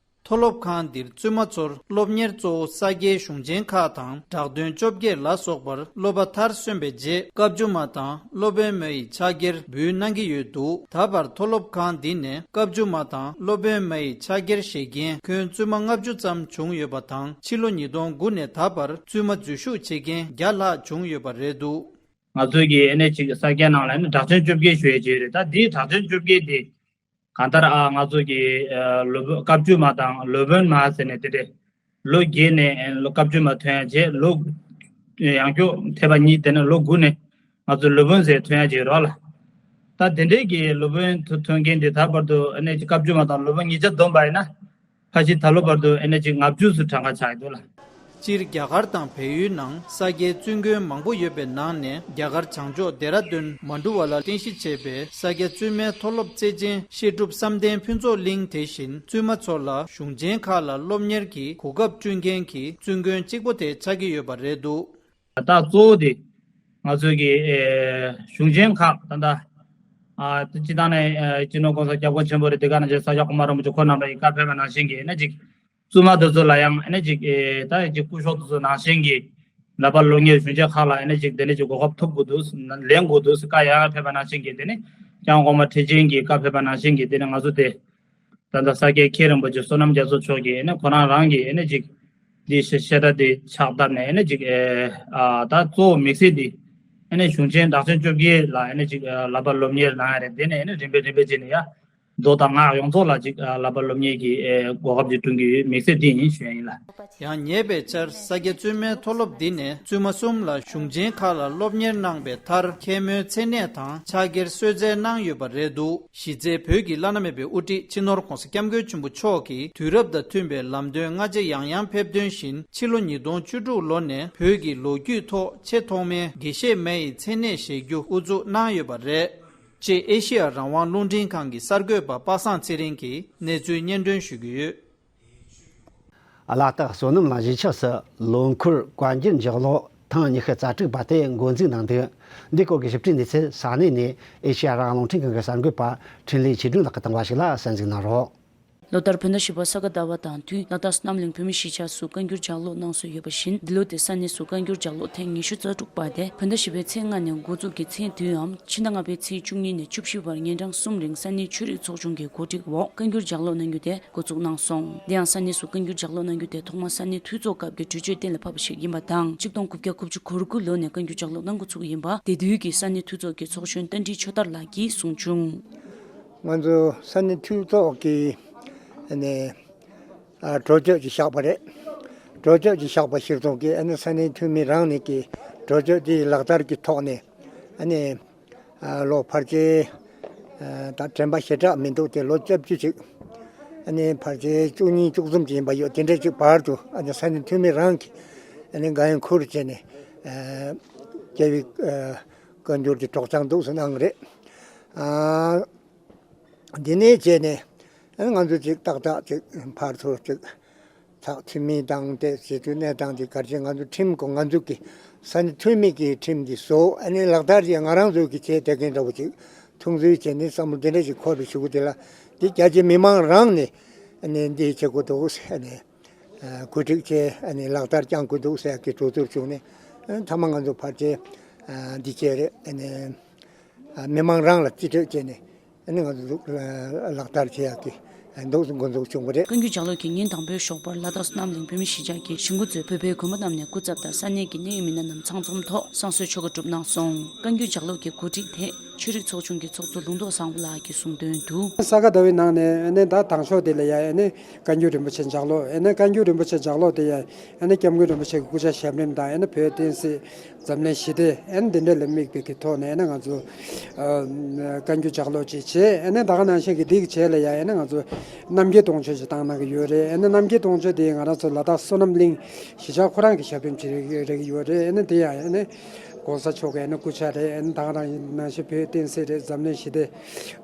མཐོ་སློབ་ཁང་འདིར་བཙུན་མ་ཚོར་སློབ་གཉེར་གཙོ་བོ་ས་སྐྱའི་གཞུང་ཆེན་ཁག་དང་གྲགས་འདོན་བཅོ་བརྒྱད་ལ་སོགས་པར་སློབ་པ་མཐར་སོན་པའི་རྗེས་བཀའ་བཅུ་མ་དང་སློབ་དཔོན་མ་ཡི་ཕྱག་འཁྱེར་འབུལ་གནང་གི་ཡོད་འདུག་ད་བར་མཐོ་སློབ་ཁང་འདི་ནས་བཀའ་བཅུ་མ་དང་སློབ་དཔོན་མ་ཡི་ཕྱག་འཁྱེར་བཞེས་མཁན་ཁྱོན་བཙུན་མ་ལྔ་བཅུ་ཙམ་བྱུང་ཡོད་པ་དང་ཕྱི་ལོ་ཉིས་སྟོང་དགུ་ནས་ད་བར་བཙུན་མ་འཛུལ་ཞུགས་བྱེད་མཁན་བརྒྱ་ལྷག་བྱུང་ཡོད་པ་རེད་འདུག་ང་ཚོའི་གི་ཨ་ནི་ཅིག་ས་སྐྱ་ནང་ལ་ཨ་ནི་གྲགས་ཆེན་བཅོ་བརྒྱད་ཞུ་ཡས་ཅིག་རེད། ད་འདིའི་གྲགས་ཆེན་བཅོ་བརྒྱད་དེ་གང་ལྟར་ཨ་ང་ཚོ་གི་ཨ་སློབ་དཔོན་བཀའ་བཅུ་མ་དང་སློབ་དཔོན་མ་ཟེར་ནས་དེ་འདྲས་ལོ་བརྒྱད་ནས་ཨ་ལོ་བཀའ་བཅུ་མ་ཐོན་ཡ་བྱས་ལོ་ཡང་སྐྱོ་ཐེ་བ་གཉིས་དེ་ནས་ལོ་དགུ་ནས་ང་ཚོ་སློབ་དཔོན་ཟེར་ཐོན་ཡ་བྱས་རོགས་ལ། ད་དེ་འདྲས་ཀྱི་སློབ་དཔོན་ཐོ་ཐོན་མཁན་དེ་ད་བར་དུ་ཨ་ནི་བཀའ་བཅུ་མ་དང་སློབ་དཔོན་ཉིས་ཆ་བསྡོམས་པ་ཡིན་ན་ཕལ་ཆེར་ད་ལོ་བར་དུ་ཨ་ནི་ཅིག་ལྔ་བཅུ་ཙམ་གྲངས་ཀ་ཆགས་ཡོད་འདུག་ལ། སྤྱིར་རྒྱ་གར་དང་བལ་ཡུལ་ནང་ས་སྐྱའི་བཙུན་དགོན་མང་པོ་ཡོད་པའི་ནང་ནས་རྒྱ་གར་བྱང་ཕྱོགས་ལྡེ་ར་ལྡུན་མན་ཌུ་ཝ་ལ་རྟེན་གཞི་བྱས་པའི་ས་སྐྱ་བཙུན་མའི་མཐོ་སློབ་རྩེད་ཆེན་བཤད་སྒྲུབ་བསམ་གཏན་ཕུན་ཚོགས་གླིང་དེ་བཞིན་བཙུན་མ་ཚོ་ལ་གཞུང་ཆེན་ཁག་ལ་སློབ་གཉེར་གྱི་གོ་སྐབས་བསྐྲུན་མཁན་གྱི་བཙུན་དགོན་གཅིག་པོ་དེ་ཆགས་ཀྱི་ཡོད་པ་རེད་འདུག་ད་གཙོ་བོ་དེ་ང་ཚོའི་གི་ཨེ་གཞུང་ཆེན་ཁག་ད་ལྟ་ཨ་སྤྱི་བཏང་ནས་ཨེ་སྤྱི་ནོར་༧གོང་ས་༧སྐྱབས་མགོན་ཆེན་པོ་རེད། དེ་ག་ནང་བཞིན་ས་སྐྱ་གོང་མ་རིན་པོ་ཆེ་ཁོང་རྣམ་པ་ཡི་བཀའ་ཕེབས་པ་ནང་བཞིན་གྱི་ཨེ་ན་ཅིག་བཙུན་མ་དེ་ཚོ་ལ་ཡང་ཨེ་ནས་ཅིག་ཨེ་ད་ཅིག་སྐུ་ཞབས་དེ་ཚོ་ནང་བཞིན་གྱི་ལག་པ་སློབ་གཉེར་གཞུང་ཆེན་ཁག་ལ་ཨེ་ནས་ཅིག་དེ་ནས་ཅིག་གོ་སྐབས་ཐོབ་དགོས་འདུག་ལེན་དགོས་འདུག་བཀའ་ཡང་ཡང་ཕེབས་པ་ནང་བཞིན་གྱི་དེ་ནས་ཀྱང་གོང་མ་ཁྲི་ཆེན་གྱི་བཀའ་ཕེབས་པ་ནང་བཞིན་གྱི་དེ་ནས་ང་ཚོ་དེ་ད་ལྟ་ས་སྐྱའི་མཁན་རིན་པོ་ཆེ་བསོད་ནམས་རྒྱ་མཚོ་མཆོག་གིས་ཨེ་ནས་ཁོ་རང་རང་གིས་ཨེ་ནས་ཅིག་འདི་བཤད་བཤད་གྲྭ་དེ་ཕྱག་བཏབ་ནས་ཨེ་ནས་ཅིག་ཨེ་ཨ་ད་གཙོ་བོ་དམིགས་བསལ་འདི་ཨེ་ནས་གཞུང་ཆེན་གྲགས་ཆེན་བཅོ་བརྒྱད་ལ་ཨེ་ནས་ཅིག་ཨེ་ལག་པ་སློབ་གཉེར་གནང་ཡ་རེད། དེ་ནས་ཨེ་ནས་རིམ་པས་རིམ་པས་བྱས་ནས་ཡ། མདོ་དང་སྔགས་ཡོངས་རྫོགས་ལ་ཅིག་ཨ་བསླབ་པ་སློབ་གཉེར་གྱི་ཨེ་གོ་སྐབས་ཅིག་བསྐྲུན་གྱི་ཡོད། དམིགས་བསལ་འདི་ཡིན་ཞུ་ཡ་ཡིན་ལ། ཡང་ཉེ་བའི་ཆར་ས་སྐྱ་བཙུན་མའི་མཐོ་སློབ་འདི་ནས་བཙུན་མ་གསུམ་ལ་གཞུང་ཆེན་ཁག་ལ་སློབ་གཉེར་གནང་བའི་མཐར་མཁན་མོའི་མཚན་གནས་དང་ཕྱག་འཁྱེར་གསོལ་སྩལ་གནང་ཡོད་པ་རེད་འདུག་གཞི་རྩའི་བོད་ཀྱི་བླ་ན་མེད་པའི་དབུ་ཁྲིད་སྤྱི་ནོར་༧གོང་ས་༧སྐྱབས་མགོན་ཆེན་པོ་མཆོག་གིས་དུས་རབས་དང་མཐུན་པའི་ལམ་སྟོན་སྔ་རྗེས་ཡང་ཡང་ཕེབས་དོན་བཞིན་ཕྱི་ལོ་ཉིས་སྟོང་བཅུ་དྲུག་ལོ་ནས་བོད་ཀྱི་ལོ་རྒྱུས་ཐོག་ཆེས་ཐོག་མའི་དགེ་བཤེས་མའི་མཚན་གནས་བཞེས་རྒྱུ་དབུ་འཛུགས་གནང་ཡོད་པ་རེད། ཅེས་ཨེ་ཤེ་ཡ་རང་དབང་རླུང་འཕྲིན་ཁང་གི་གསར་འགོད་པ་པ་སངས་ཚེ་རིང་གིས་གནས་ཚུལ་སྙན་སྒྲོན་ཞུ་གི་ཡོད། ལ་དྭགས་བསོད་ནམས་གླིང་གཞིས་ཆགས་སུ་ལོ་འཁོར་བཀའ་འགྱུར་འཇོག་ཀློག་ཐེངས་ཉི་ཤུ་རྩ་དྲུག་པ་དེ་འགོ་འཛུགས་གནང་འདུག་འདི་སྐོར་གྱི་ཞིབ་ཕྲའི་གནས་ཚུལ་ས་གནས་ནས་ཨེ་ཤེ་ཡ་རང་དབང་རླུང་འཕྲིན་ཁང་གི་གསར་འགོད་པ་འཕྲིན་ལས་ཆོས་སྒྲོན་ལགས་ཀྱིས་བཏང་བ་ཞིག་ལ་གསན་གཟིགས་གནང་རོགས། ལོ་ལྟར་བོད་ཟླ་བཞི་པ་ས་ག་ཟླ་བ་དང་དུས་ལ་དྭགས་བསོད་ནམས་གླིང་བོད་མིའི་གཞིས་ཆགས་སུ་བཀའ་འགྱུར་ལྗགས་ཀློག་གནང་སྲོལ་ཡོད་པ་བཞིན། འདི་ལོ་དེ་ས་གནས་སུ་བཀའ་འགྱུར་ལྗགས་ཀློག་ཐེངས་ཉི་ཤུ་རྩ་དྲུག་པ་དེ་བོད་ཟླ་བཞི་པའི་ཚེས་ལྔ་ནས་འགོ་འཛུགས་ཀྱིས་ཚེས་བདུན་འམ་ཕྱི་ཟླ་ལྔ་པའི་ཚེས་བཅུ་གཉིས་ནས་བཅུ་བཞི་བར་ཉིན་གྲངས་གསུམ་རིང་ས་གནས་ཆོས་རིག་ཚོགས་ཆུང་གི་གོ་སྒྲིག་འོག་བཀའ་འགྱུར་ལྗགས་ཀློག་གནང་རྒྱུ་དེ་འགོ་འཛུགས་གནང་སོང་། དེ་ཡང་ས་གནས་སུ་བཀའ་འགྱུར་ལྗགས་ཀློག་གནང་རྒྱུ་དེ་ཐོག་མར་ས་གནས་འཐུས་ཚོགས་སྐབས་ཀྱི་གྲོས་ཆོད་གཏན་ལ་ཕབ་པ་ཞིག་ཡིན་པ་དང་། ཆིག་སྟོང་དགུ་བརྒྱ་དགུ་བཅུ་གོ་དགུ་ལོ་ནས་བཀའ་འགྱུར་ལྗགས་ཀློག་གནང་འགོ་ཚུགས་ཡིན་པ་དེ་དུས་ཀྱི་ས་གནས་འཐུས་ཚོགས་ཀྱི་ཚོགས་གཞོན་རྟ་མགྲིན་ཆོས་དར་ལགས་ཀྱིས་གསུངས་བྱུང་། ང་ཚོ་ས་གནས་འཐུས་ཚོགས་ཀྱིས་ནས་ཨ་གྲོས་ཆོད་ཅིག་བཞག་པ་རེད། གྲོས་ཆོད་ཅིག་བཞག་པ་གཞིར་བཟུང་གིས་ཨ་ནི་ས་གནས་འཐུས་མི་རང་ནས་ཀྱི་གྲོས་ཆོད་དེའི་ལག་བསྟར་གྱི་ཐོག་ནས་ཨ་ནི་ཨ་ལོ་ཕལ་ཆེར་ཨ་ད་དྲན་པ་ཞེ་དྲག་མི་འདུག་སྟེ་ལོ་བཅུ་བཅུ་ཅིག་ཨ་ནི་ཕལ་ཆེར་བཅུ་གཉིས་བཅུ་གསུམ་ཅིག་ཡིན་པ་ཡོད། དེ་འདྲ་ཅིག་བར་དུ་ཨ་ནི་ས་གནས་འཐུས་མི་རང་གིས་ཨ་ནི་འགན་ཁུར་བྱས་ནས་ཨ་རྒྱ་བོད་ཨ་བཀའ་འགྱུར་དེ་སྒྲོག་སྦྱང་འདུག་སེ་གནང་རེད། ཨ། འདི་ནས་བྱས་ནས་ང་ཚོ་ཅིག་ཏག་ཏག་ཅིག་ཕར་ཚུར་ཅིག་ཚགས་ཚུད་མིན་དང་དེ་བྱེད་དུས་གནས་སྟངས་ཅིག་གལ་ཆེ། ང་ཚོ་ཁྲིམས་ཀྱི་ང་ཚོ་གི་ས་གནས་འཐུས་མི་གི་ཁྲིམས་འདི་བཟོ་ཨ་ནི་ལག་བསྟར་ཅིག་ང་རང་ཚོ་གི་བྱས་བསྡད་མཁན་འདྲ་བོ་ཅིག་མཐོང་ཚུལ་བྱས་ནས་བསམ་བློ་འདི་འདྲ་ཞིག་འཁོར་བའི་གཞུག་གུ་དེ་ལ་འདི་རྒྱ་ཆེ་མི་མང་རང་ནས་ཨ་ནི་འདི་བྱེད་དགོས་འདུག་ཟེར་ནས། ཨ་གོ་སྒྲིག་བྱས་ཨ་ནི་ལག་བསྟར་བསྐྱང་དགོས་འདུག་ཟེར་གྱི་གྲོས་བསྡུར་བྱུང་ནས་ཨ་མཐའ་མ་ང་ཚོ་ཕལ་ཆེར་ཨ་འདི་བྱས་རེད། ཨ་ནི་ཨ་མི་མང་རང་ལ་རྩིས་སྤྲོད་བྱས་ནས་ཨ་ནི་ང་ཚོ་ལག་བསྟར་བྱེད་ཡག་གི་འདུག་འགོ་འཛུགས་བྱུང་བ་རེད། བཀའ་འགྱུར་ལྗགས་ཀློག་གི་ཉིན་དང་པོའི་ཞོགས་པར་ལ་དྭགས་བསོད་ནམས་གླིང་བོད་མི་གཞིས་ཆགས་ཀྱི་གཞིས་འགོ་གཙོས་བོད་པའི་དགོན་པ་རྣམས་ནས་སྐུ་ཚབ་དང་ས་གནས་ཀྱི་གནད་ཡོད་མི་སྣ་རྣམས་ཚང་འཛོམས་ཐོག་བསང་གསོལ་ཆོ་ག་གྲུབ་གནང་སོང་། བཀའ་འགྱུར་ལྗགས་ཀློག་གི་གོ་སྒྲིག་དེ། ཆོས་རིག་ཚོགས་ཆུང་གི་ཚོགས་གཙོ་ལུང་རྟོགས་བཟང་པོ་ལགས་ཀྱིས་གསུངས་དོན་དུ། ས་ག་ཟླ་བའི་ནང་ནས་ཨ་ནི་ད་དང་ཕྱོགས་དེ་ལ་ཡ་ཨ་ནི་བཀའ་འགྱུར་རིན་པོ་ཆེ་ལྗགས་ཀློག་ཨ་ནི་བཀའ་འགྱུར་རིན་པོ་ཆེ་ལྗགས་ཀློག་དེ་ཡ་ཨ་ནི་སྐྱབས་མགོན་རིན་པོ་ཆེ་གི་སྐུ་ཕྱྭ་ཞབས་རིམ་དང་ཨ་ནི་བོད་བསྟན་སྲིད་འཛམ་གླིང་ཞི་བདེ་ཨ་ནི་འདི་འདྲ་ལ་དམིགས་པའི་གི་ཐོག་ནས་ཨ་ནི་ང་ཚོ་ཨ་བཀའ་འགྱུར་ལྗགས་ཀློག་ཅིག་བྱས། ཨ་ནི་ད་ག་ནང་བཞིན་གི་འདི་གི་རྗེས་ལ་ཡ་ཨ་ནི་ང་ཚོ་རྣམ་རྒྱལ་སྟོང་མཆོད་ཅིག་བཏང་གནང་གི་ཡོད་རེད། ཨ་ནི་རྣམ་རྒྱལ་སྟོང་མཆོད་དེ་ང་རང་ཚོ་ལ་དྭགས་བསོད་ནམས་གླིང་གཞིས་ཆགས་ཁོ་རང་གི་ཞབས་རིམ་ཅིག་རེད་ཀྱི་ཡོད་རེད། ཨ་ནི་དེ་ཡང་ཨ་ནི་༧གོང་ས་མཆོག་གི་ཨ་ནི་སྐུ་ཕྱྭ་རེད། ཨ་ནི་ད་ག་རང་ནང་བཞིན་བོད་བསྟན་སྲིད་རེད། འཛམ་གླིང་ཞི་བདེ་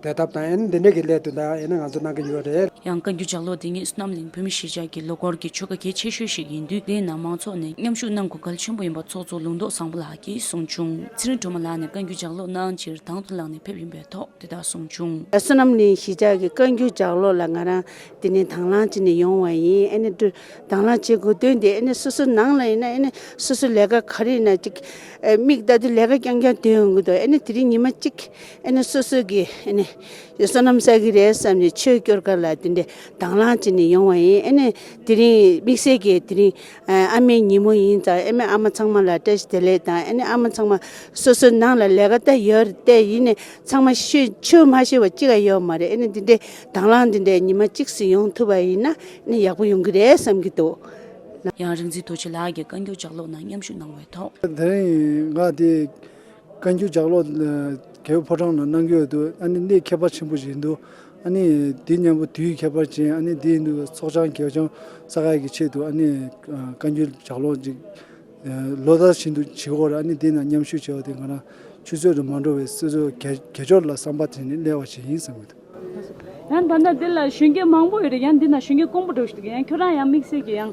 དེ་ལྟ་བུ་དང་ཨ་ནི་འདི་འདྲ་གི་སླད་དུ་ད་ཨ་ནི་ང་ཚོ་གནང་གི་ཡོད་རེད། ཡང་བཀའ་འགྱུར་ལྗགས་ཀློག་འདི་ཉིད་བསོད་ནམས་གླིང་བོད་མི་གཞིས་ཆགས་ཀྱི་ལོ་འཁོར་གྱི་ཆོ་ག་གལ་ཆེ་ཤོས་ཤིག་ཡིན་དུས་དེའི་ནང་མང་ཚོགས་ནས་མཉམ་ཞུགས་གནང་དགོས་གལ་ཆེན་པོ་ཡིན་པ་ཚོགས་གཙོ་ལུང་རྟོགས་བཟང་པོ་ལགས་ཀྱིས་གསུངས་བྱུང་། ཚེ་རིང་སྒྲོལ་མ་ལགས་ནས་བཀའ་འགྱུར་ལྗགས་ཀློག་གནང་ཕྱིར་དང་དུ་ལངས་ནས་ཕེབས་ཡོང་པའི་ཐོག་དེ་ལྟར་གསུངས་བྱུང་། བསོད་ནམས་གླིང་གཞིས་ཆགས་ཀྱི་བཀའ་འགྱུར་ལྗགས་ཀློག་ལ་ང་རང་དེ་ནས་དང་བླངས་བྱས་ནས་ཡོང་བ་ཡིན། ཨ་ནི་དུ་དང་བླངས་བྱེད་དགོས་དོན་དེ་ཨ་ནི་སོ་སོ་ནང་ལ་ཡིན་ན་ཨ་ནི་སོ་སོ་ལས་ཀ་ག་རེ་ཡིན་ན་ཅིག་ཨ་མིག་ལྟ་དུས་ལས་ཀ་རྐྱང་རྐྱང་དོན་ཡོང་གི་འདུག་ཨ་ནི་དེ་རིང་ཉི་མ་གཅིག་ཨ་ནི་སོ་སོ་གི་ཨ་ནི་བསོད་ནམས་བསགས་ཀྱི་རེད་བསམ་ནས་ཆོས་སྐྱོར་ག་ལ་དེ་འདྲས་དང་བླངས་བྱས་ནས་ཡོང་བ་ཡིན། ཨ་ནི་དེ་རིང་དམིགས་བསལ་གྱིས་དེ་རིང་ཨ་ཨ་མའི་ཉིན་མོ་ཡིན་ཙང་ཨ་མའི་ཨ་མ་ཚང་མ་ལ་བཀྲ་ཤིས་བདེ་ལེགས་དང་། ཨ་ནི་ཨ་མ་ཚང་མ་སོ་སོ་ནང་ལ་ལས་ཀ་ད་ཡོད་རེད་དེ། ཡིན་ནས་ཚང་མ་ཤོད་ཆོས་མ་ཤེས་པ་གཅིག་ཀ་ཡོད་མ་རེད། ཨ་ནི་འདི་འདྲའི་དང་བླངས་འདི་འདྲའི་ཉི་མ་གཅིག་སུ་ཡོང་ཐུབ་པ་ཡིན་ན་ཨ་ནི་ཡག་པོ་ཡོང་གི་རེད་བསམ་གྱི་འདུག་ཡང་རིག་འཛིན་རྡོ་རྗེ་ལགས་ཀྱིས་བཀའ་འགྱུར་ལྗགས་ཀློག་ནང་མཉམ་ཞུགས་གནང་བའི་ཐོག་དེ་རིང་ང་དེ་བཀའ་འགྱུར་ལྗགས་ཀློག་རྒྱལ་བའི་ཕོ་བྲང་ནང་གནང་གི་ཡོད་འདུག་ཨ་ནི་གནད་ཁྱད་པར་ཆེན་པོ་ཞིག་འདུག་ཨ་ནི་དེ་མཉམ་པོ་དུས་ཁྱད་པར་ཅན། ཨ་ནི་དེ་ཡིན་དུས་ཚོགས་ཆང་གད་ཆང་ས་ག་གི་ཆེད་དུ་ཨ་ནི་བཀའ་འགྱུར་ལྗགས་ཀློག་ཅིག་ལོ་ལྟར་བཞིན་དུ་བྱེད་དགོས་རེད། ཨ་ནི་འདི་ན་མཉམ་ཞུགས་བྱས་པ་དེ་ང་རང་ཆུ་ཚོད་དུ་མ་འགྲོ་བའི་སོ་སོའི་དགེ་དགེ་སྦྱོར་ལ་བསམ་པ་དེ་ནི་སླེབས་པ་ཞིག་ཡིན་བསམ་གྱི་འདུག་ཡང་ད་ལྟ་འདི་ལ་གཞོན་སྐྱེས་མང་པོ་ཡོད་རེད། ཡང་འདི་ན་གཞོན་སྐྱེས་དཀོན་པོ་འགྲོ་བཞིན་འདུག་ཡང་ཁྱོད་རང་ཡང་དམིགས་བསལ་གྱི་ཡང་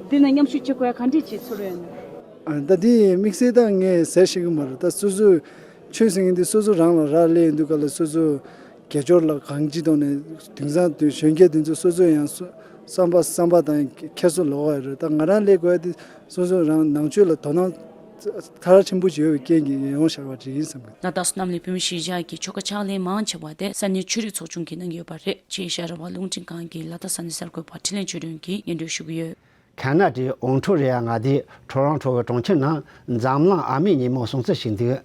འདི་ན་མཉམ་ཞུགས་བྱེད་དགོས་ཡ་ག་འདྲས་ཅིག་ཚོར་ཡོད་ན། ཨ་ད་འདི་དམིགས་བསལ་ད་ངས་ཟེར་ཤེས་ཀྱི་མ་རེད། ད་སོ་སོའི་ཆོས་ཟེར་མཁན་འདི་སོ་སོ་རང་ལ་རག་ལས་ཡོང་དུས་ག་ལ་སོ་སོའི་དགེ་སྦྱོར་ལ་གང་ཅི་ཐོག་ནས་དེང་སང་དུས་གཞོན་སྐྱེས་དེ་ཚོ་སོ་སོ་ཡང་སོ་བསམ་པ་བསམ་པ་དང་ཁྱད་གསོད་ལོག་པ་རེད། ད་ང་རང་ལས་དགོས་ཡ་དེ་སོ་སོ་རང་ནང་ཆོས་ལ་དོ་སྣང་མཐར་ཕྱིན་པོ་ཞིག་ཡོད་པའི་རྐྱེན་གྱིས་ཡོང་བཞག་པ་ཅིག་ཡིན་བསམ་གྱི། ལ་དྭགས་བསོད་ནམས་གླིང་བོད་མི་གཞིས་ཆགས་ཀྱི་ཆོ་ག་ཕྱག་ལེན་མང་ཆེ་བ་དེ་ས་གནས་ཆོས་རིག་ཚོགས་ཆུང་གིས་གནང་གི་ཡོད་པ་རེད། ཅེས་ཤ་ར་བ་རླུང་འཕྲིན་ཁང་གི་ལ་དྭགས་ས་གནས་གསར་འགོད་པ་འཕྲིན་ལས་ཆོས་སྒྲོན་གྱིས་སྙན་སྒྲོན་ཞུ་གི་ཡོད། ཁ་ན་ཌའི་ཨོན་ཊོ་རི་ཡ་མངའ་སྡེའི་ཊོ་རོན་ཊོ་གི་གྲོང་ཁྱེར་ནང་འཛམ་གླིང་ཨ་མའི་ཉིན་མོ་སྲུང་བརྩི་ཞུས་འདུག།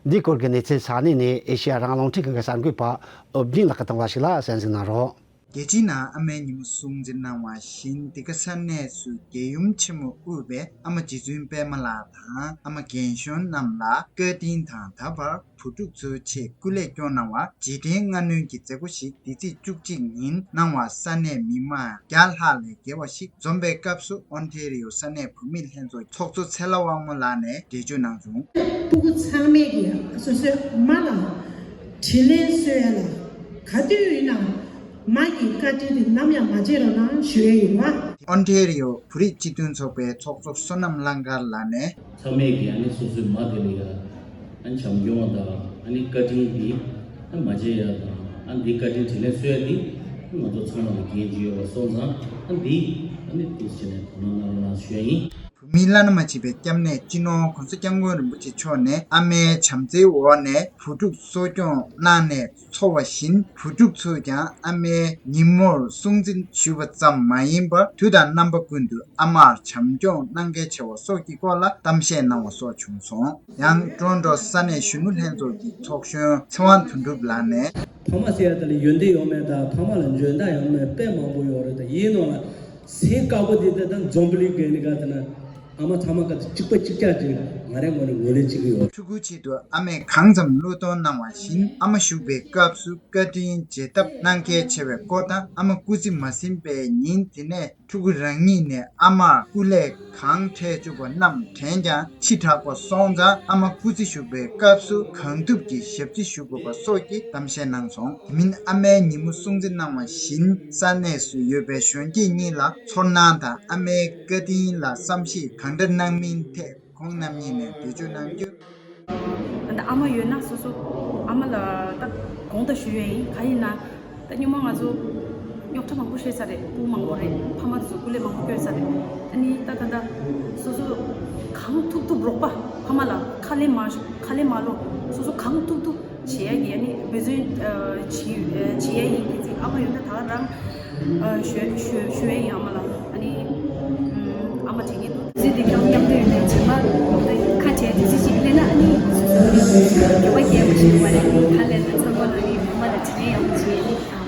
འདིའི་སྐོར་གྱི་གནས་ཚུལ་ས་གནས་ནས་ཨེ་ཤེ་ཡ་རང་དབང་རླུང་འཕྲིན་ཁང་གི་གསར་འགོད་པ་ཨོ་རྒྱན་ལགས་ཀྱིས་བཏང་བ་ཞིག་ལ་གསན་གཟིགས་གནང་རོགས། རྒྱལ་སྤྱིའི་ནང་ཨ་མའི་ཉིན་མོ་སྲུང་བརྩི་གནང་བ་བཞིན། འདི་ག་ས་གནས་སུ་རྒྱལ་ཡུམ་ཆེན་མོ་དབུས་པའི་ཨ་མ་རྗེ་བཙུན་པད་མ་ལགས་དང་ཨ་མ་རྒན་གཞོན་རྣམས་ལ་བཀའ་དྲིན་དང་། ད་བར་བུ་ཕྲུག་ཚོའི་ཆེད་སྐུ་ལས་སྐྱོང་གནང་བར་རྗེས་དྲན་སྔ་སྣུར་གྱི་མཛད་སྒོ་ཞིག་འདི་ཚེས་བཅུ་གཅིག་ཉིན་གནང་བར་ས་གནས་མི་མང་བརྒྱ་ལྷག་ལས་བརྒལ་བ་ཞིག་འཛོམས་པའི་སྐབས་སུ། ཨོན་ཊེ་རི་ཡོ་ས་གནས་བུད་མེད་ལྷན་ཚོགས་ཚོགས་གཙོ་ཚེ་ལྷ་དབང་མོ་ལགས་ནས་འགྲེལ་བརྗོད་གནང་བྱུང་། སྤུ་གུ་ཚང་མས་ཀྱིས་སོ་སོའི་མ་ལ་དྲིན་ལན་གསོ་ཡ་ལ་ག་དུས་ཡིན་ནའང་མ་གི་བཀའ་དྲིན་དེ་ནམ་ཡང་མ་བརྗེད་རོགས་གནང་ཞུ་ཡས་ཡིན་པ། ཨོན་ཊེ་རི་ཡོ་བོད་རིགས་སྤྱི་མཐུན་ཚོགས་པའི་ཚོགས་གཙོ་བསོད་ནམས་གླང་དཀར་ལགས་ནས། ཚང་མས་ཀྱིས་ཨ་ནི་སོ་སོའི་མ་དེ་ལ་ཡ་ཨ་ནི་བྱམས་སྐྱོང་དང་ཨ་ནི་བཀའ་དྲིན་འདི་ཨ་མ་བརྗེད་ཡ་དང་། ཨ་འདི་བཀའ་དྲིན་དྲིན་ལན་གསོ་ཡ་འདི་ང་ཚོ་ཚང་མ་ལ་འགན་ཅིག་ཡོད་པ་སོང་ཙང་། ཨ་འདི་ཨ་ནི་ཏོག་ཙམ་ནས་དོ་སྣང་གནང་རོགས་གནང་ཞུ་ཡ་ཡིན། བོད་མིའི་བླ་ན་མ་མཆིས་པའི་སྐྱབས་གནས་སྤྱི་ནོར་༸གོང་ས་༸སྐྱབས་མགོན་རིན་པོ་ཆེ་མཆོག་ནས་ཨ་མའི་བྱམས་བརྩེའི་འོག་ནས་བུ་ཕྲུག་གསོ་སྐྱོང་གནང་ནས་འཚོ་བ་བཞིན། བུ་ཕྲུག་ཚོས་ཀྱང་ཨ་མའི་ཉིན་མོར་སྲུང་བརྩི་ཞུ་བ་ཙམ་མ་ཡིན་པར། དུས་དང་རྣམ་པ་ཀུན་ཏུ་ཨ་མར་བྱམས་སྐྱོང་གནང་གལ་ཆེ་བ་སོགས་ཀྱི་སྐོར་ལ་གཏམ་བཤད་གནང་བ་སོགས་བྱུང་སོང་། ཡང་ཀྲོ་རོན་ཀྲོ་ས་གནས་གཞོན་ནུ་ལྷན་ཚོགས་ཀྱི་ཚོགས་གཞོན་ཚེ་དབང་དོན་གྲུབ་ལགས་ནས། ཕ་མ་ཟེར་ཡ་དེ་ལ་ཡོན་ཏན་ཡོད་མེད་དང་། ཕ་མ་ལ་འཇོན་ཐང་ཡོད་མེད་དཔེ་མང་པོ་ཡོད་རེད། ད་ཡིན་ནོ་ལ་སེམས་དཀར་པོ་དེ་ད་ད་འཛོམས་པ་ལི་གན་ནི་ག་ད་ན། ཨ་མ་ཚང་མ་ག་ཚོད་གཅིག་པ་གཅིག་རྐྱང་ཅིག་ང་རའི་ངོས་ནས་ངོས་ལེན་བྱེད་ཀྱི་ཡོད། ཕྲུ་གུའི་ཆེད་དུ་ཨ་མས་གང་ཙམ་བློས་གཏོང་གནང་བ་བཞིན། ཨ་མ་བཞུགས་པའི་སྐབས་སུ་བཀའ་དྲིན་རྗེས་ཐབས་གནང་གལ་ཆེ་བའི་སྐོར་དང་། ཨ་མ་སྐུ་ཚེ་མ་ཟིན་པའི་ཉིན་དེ་ནས་ཕྲུ་གུ་རང་ཉིད་ནས་ཨ་མར་སྐུ་ལས་གང་འཕྲད་བཅུག་པ་རྣམས་དྲན་ཀྱང་ཕྱི་དྲགས་པ་སོང་ཙང་། ཨ་མ་སྐུ་ཚེ་བཞུགས་པའི་སྐབས་སུ་གང་ཐུབ་ཀྱིས་ཞབས་ཕྱི་ཞུ་དགོས་པ་སོགས་ཀྱི་གཏམ་བཤད་གནང་སོང་། དེ་མིན་ཨ་མའི་ཉིན་མོ་སྲུང་བརྩི་གནང་བ་བཞིན། ས་གནས་སུ་ཡོད་པའི་གཞོན་སྐྱེས་གཉིས་ལ་ཚོར་སྣང་དང་ཨ་མའི་བཀའ་དྲིན་ལ་བསམ་ཤེས་གང་འདྲ་གནང་མིན་ཐད་ཁོང་རྣམ་གཉིས་ནས་འགྲེལ་བརྗོད་གནང་རྒྱུ། ད་ཨ་མ་ཡོད་ན་སོ་སོ་ཨ་མ་ལ་ད་དགོངས་དག་ཞུ་ཡས་ཡིན། གང་ཡིན་ན་ད་སྔོན་མ་ང་ཚོ་རྙོག་དྲ་མང་པོ་བཤད་ཚར་རེད། སྤུ་གུ་མང་པོ་རེད། ཕ་མ་དེ་ཚོ་སྐུ་ལས་མང་པོ་བསྐྱོན་ཚར་རེད། ཨ་ནི་ད་ད་ད་སོ་སོ་གང་ཐུབ་ཐུབ་རོགས་པ། ཕ་མ་ལ་ཁ་ལེན་མ་ཁ་ལེན་མ་ལོ། སོ་སོ་གང་ཐུབ་ཐུབ་བྱེད་ཡ་གི་ཨ་ནི་འབད་བརྩོན་ཨ་བྱེད་ཨ་བྱེད་ཡ་ཡིན། གལ་སྲིད་ཨ་མ་ཡོད་ན་ད་རང་ཨ་ཞུ་ཞུ་ཞུ་ཡ་ཡིན་ཨ་མ་ལ། ཨ་ནི་ཨམ་ཨ་མ་དྲན་གྱི་འདུག། གཟི་དེ་ཀྱང་མཉམ་དུ་ཡོད་ནས་བྱེ་མ་ཁ་བྱས་དུས་ཚོད་ཅིག་སླེབས་ན་ཨ་ནི་སོ་སོ་འགྱོད་པ་སྐྱེ་བ་ཞིག་མ་རེད། ཁ་ལས་ན་ཚང་མ་ལ་ཨ་ནི་ཨ་མ་ལ་དྲིན་ལན་ཡག་པོ་བྱེད་ཡ་ནི་ཨམ་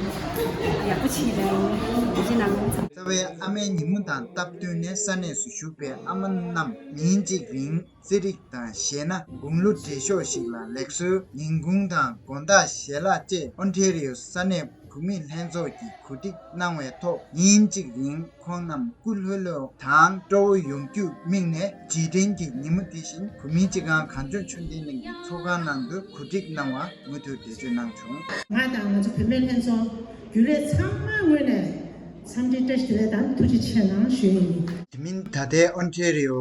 ཡག་པོ་བྱེད་ལ་ཡིན་གྱི་ནང་ཚང་། རྩ་བའི་ཨ་མའི་ཉིན་མོ་དང་སྟབས་བསྟུན་ནས་ས་གནས་སུ་བཞུགས་པའི་ཨ་མ་རྣམས་ཉིན་གཅིག་རིང་རྩེད་རིགས་དང་གཞས་སྣ། དགུང་ལོ་བགྲེས་ཤོས་ཤིག་ལ་ལེགས་གསོལ། ཉིན་གུང་དང་དགོང་དག་ཞལ་ལག་བཅས་ཨོན་ཊེ་རི་ཡོ་ས་གནས་བུད་མེད་ལྷན་ཚོགས་ཀྱིས་གོ་སྒྲིག་གནང་བའི་ཐོག་ཉིན་གཅིག་རིང་ཁོང་རྣམས་སྐུ་ལྷོད་ལྷོད་དང་སྤྲོ་བོ་ཡོང་རྒྱུར་དམིགས་ནས། རྗེས་དྲན་གྱི་ཉིན་མོ་དེ་བཞིན་བོད་མིའི་སྤྱི་ཁང་གངས་ལྗོངས་ཆོས་ལྡན་གླིང་གི་ཚོགས་ཁང་ནང་དུ་གོ་སྒྲིག་གནང་བར་མུ་མཐུད་འགྲེལ་བརྗོད་གནང་བྱུང་། ང་དང་ང་ཚོ་བུད་མེད་ལྷན་ཚོགས་རྒྱུན་ལས་ཚང་མའི་ངོས་ནས་འཚམས་འདྲི་བཀྲ་ཤིས་བདེ་ལེགས་དང་ཐུགས་རྗེ་ཆེ་གནང་ཞུ་ཡི་ཡིན། དེ་མིན་ད་ལྟའི་ཨོན་ཊེ་རི་ཡོ་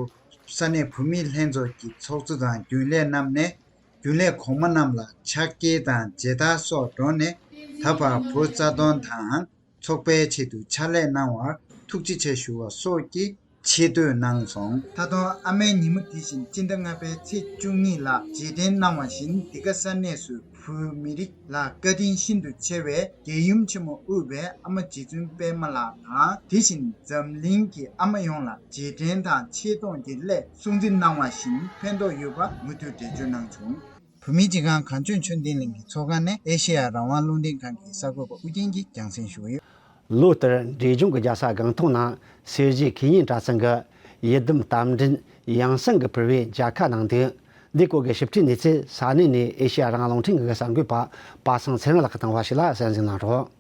ས་གནས་བུད་མེད་ལྷན་ཚོགས་ཀྱི་ཚོགས་གཙོ་དང་རྒྱུན་ལས་རྣམས་ནས་རྒྱུན་ལས་གོང་མ་རྣམས་ལ་ཕྱག་འཁྱེར་དང་མཇལ་དར་སོགས་བསྒྲོན་ནས། ད་བར་བོད་རྩ་དོན་དང་ཚོགས་པའི་ཆེད་དུ་ཕྱག་ལས་གནང་བར་ཐུགས་རྗེ་ཆེ་ཞུ་བ་སོགས་ཀྱི་ཆེ་བསྟོད་གནང་སོང་། ད་དུང་ཨ་མའི་ཉིན་མོ་དེ་བཞིན་སྤྱི་ཟླ་ལྔ་པའི་ཚེས་བཅུ་གཉིས་ལ་རྗེས་དྲན་གནང་བ་བཞིན། འདི་ག་ས་གནས་སུ་བོད་མི་རིགས་ལ་བཀའ་དྲིན་ཤིན་ཏུ་ཆེ་བའི་རྒྱལ་ཡུམ་ཆེན་མོ་དབུས་པའི་ཨ་མ་རྗེ་བཙུན་པད་མ་ལགས་དང་། དེ་བཞིན་འཛམ་གླིང་གི་ཨ་མ་ཡོངས་ལ་རྗེས་དྲན་དང་ཆེ་མཐོང་གི་སླད་སྲུང་བརྩི་གནང་བ་བཞིན་ཕན་ཐོགས་ཡོད་པ་མུ་མཐུད་འགྲེལ་བརྗོད་གནང་བྱུང་། བོད་མིའི་སྤྱི་ཁང་གངས་ལྗོངས་ཆོས་ལྡན་གླིང་གི་ཚོགས་ཁང་ནས་ཨེ་ཤེ་ཡ་རང་དབང་རླུང་འཕྲིན་ཁང་གི་གསར་འགོད་པ་ཨུ་རྒྱན་གྱིས་རྒྱང་སྲིང་ཞུས་ཡོད། ལོ་ལྟར་འབྲས་ལྗོངས་ཀྱི་རྒྱལ་ས་སྒང་ཏོག་ནང་སེར་བྱེས་ཁེ་ཉེན་གྲྭ་ཚང་གི་ཡི་དམ་རྟ་མགྲིན་ཡང་སེང་གི་ཕུར་པའི་མཇལ་ཁ་གནང་འདུག། འདིའི་སྐོར་གྱི་ཞིབ་ཕྲའི་གནས་ཚུལ་ས་གནས་ནས་ཨེ་ཤེ་ཡ་རང་དབང་རླུང་འཕྲིན་ཁང་གི་གསར་འགོད་པ་པ་སངས་ཚེ་རིང་ལགས་ཀྱིས་བཏང་བ་ཞིག་ལ་གསན་གཟིགས་གནང་རོགས།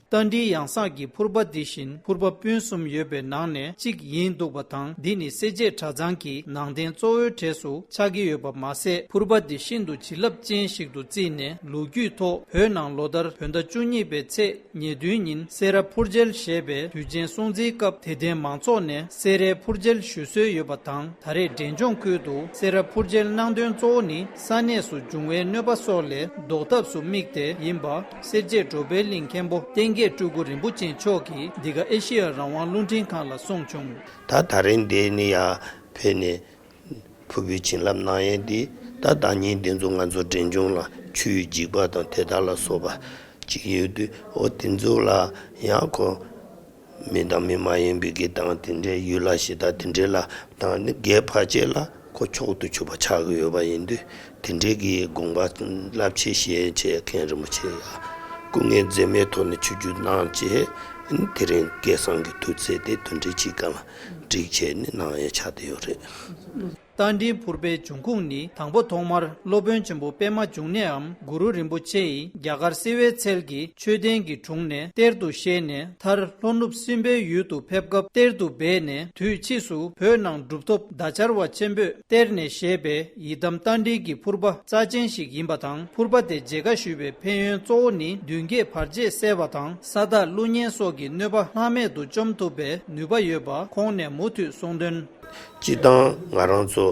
རྟ་མགྲིན་ཡང་སེང་གི་ཕུར་པ་འདི་བཞིན་ཕུར་པ་སྤུན་གསུམ་ཡོད་པའི་ནང་ནས་གཅིག་ཡིན་འདུག་པ་དང་། འདི་ནི་སེར་བྱེས་གྲྭ་ཚང་གི་ནང་རྟེན་གཙོ་བོའི་གྲས་སུ་ཆགས་ཀྱི་ཡོད་པ་མ་ཟད། ཕུར་པ་འདི་ཤིན་ཏུ་བྱིན་རླབས་ཅན་ཞིག་ཏུ་བརྩིས་ནས། ལོ་རྒྱུས་ཐོག་བོད་ནང་ལོ་ལྟར་བོད་ཟླ་བཅུ་གཉིས་པའི་ཚེས་ཉེར་བདུན་ཉིན་སེ་ར་ཕུར་མཇལ་ཞེས་པའི་དུས་ཆེན་སྲུང་བརྩིའི་སྐབས། དད་ལྡན་མང་ཚོགས་ནས་སེ་རའི་ཕུར་མཇལ་ཞུ་སྲོལ་ཡོད་པ་དང་། ད་རེས་འབྲས་ལྗོངས་ཁུལ་དུ་སེ་ར་ཕུར་མཇལ་གནང་དོན་གཙོ་བོ་ནི་ས་གནས་སུ་འབྱུང་བའི་གནོད་པ་སོགས་ལས་ཟློག་ཐབས་སུ་དམིགས་ཏེ་ཡིན་པ། སེར་བྱེས་འགྲོ་ཕན་གླིང་མཁན་པོ་བསྟན་རྒྱས་སྤྲུལ་སྐུ་རིན་པོ་ཆེ་མཆོག་གིས་འདི་ག་ཨེ་ཤེ་ཡ་རང་དབང་རླུང་འཕྲིན་ཁང་ལ་གསུངས་བྱུང་། ད་ད་རིང་འདི་ནི་ཡར་ཕེབས་ནས་ཕུར་བུའི་བྱིན་རླབས་གནང་ཡས་འདི། ད་ཟླ་ཉིན་འདི་ཚོ་ང་ཚོ་འབྲས་ལྗོངས་ལ་ཆུའི་འཇིགས་པ་དང་དེ་དག་ལ་སོགས་པ་ཅིག་ཡོད་དུས། འོ་དེ་ཚོ་ལ་ཡང་ཁོ་ མི་དང་མི་མ་ཡིན་པའི་གི་དང་དེ་འདྲའི་ཡུལ་ལ་ཞེ་དྲག་དེ་འདྲའི་ལ་དང་ནི་སྒེར་ཕལ་ཆེར་ལ་ཁོ་མཆོག་ཏུ་གྱུར་པ་ཆགས་ཀྱི་ཡོད་པ་ཡིན་དུས། དེ་འདྲའི་གི་དགོངས་པ་རླབས་ཆེ་བཞེས་བྱས་མཁན་རིན་པོ་ཆེ་ཡ་སྐུ་ངལ་འཛེམས་མེད་ཐོག་ནས་ཆིབས་བསྒྱུར་གནང་བྱས། དེ་རིང་སྐལ་བཟང་གི་དུས་ཚོད་དེ་དོན་འགྲིག་ཅིག་གང་ལ་འགྲིག་བྱས་ནས་གནང་ཡ་ཆགས་བསྡད་ཡོད་རེད། རྟ་མགྲིན་ཕུར་པའི་འབྱུང་ཁུངས་ནི། དང་པོ་ཐོག་མར་སློབ་དཔོན་ཆེན་པོ་པདྨ་འབྱུང་གནས་འམ་གུ་རུ་རིན་པོ་ཆེ་ཡིས་རྒྱ་གར་བསིལ་བའི་ཚལ་གྱི་མཆོད་རྟེན་གྱི་དྲུང་ནས་གཏེར་དུ་བཞེས་ནས། མཐར་ལྷོ་ནུབ་སྲིན་པོའི་ཡུལ་དུ་ཕེབས་སྐབས་གཏེར་དུ་སྦས་ནས། དུས་ཕྱིས་སུ་བོད་ནང་གྲུབ་ཐོབ་བརྡ་སྦྱར་བ་ཆེན་པོས་གཏེར་ནས་བཞེས་པའི་ཡི་དམ་རྟ་མགྲིན་གྱི་ཕུར་པ་རྩ་ཆེན་ཞིག་ཡིན་པ་དང་། ཕུར་པ་དེ་མཇལ་ཁ་ཞུ་བའི་ཕན་ཡོན་གཙོ་བོ་ནི་མདུན་བསྐྱེད་བར་ཆད་སེལ་བ་དང་། ས་བདག་ཀླུ་གཉན་སོགས་ཀྱི་གནོད་པ་ལྷག་མེད་དུ་བཅོམ་ཐུབ་པའི་ནུས་པ་ཡོད་པ་ཁོང་ནས་མུ་མཐུད་གསུངས་དོན། སྤྱིར་བཏང་ང་རང་ཚོ་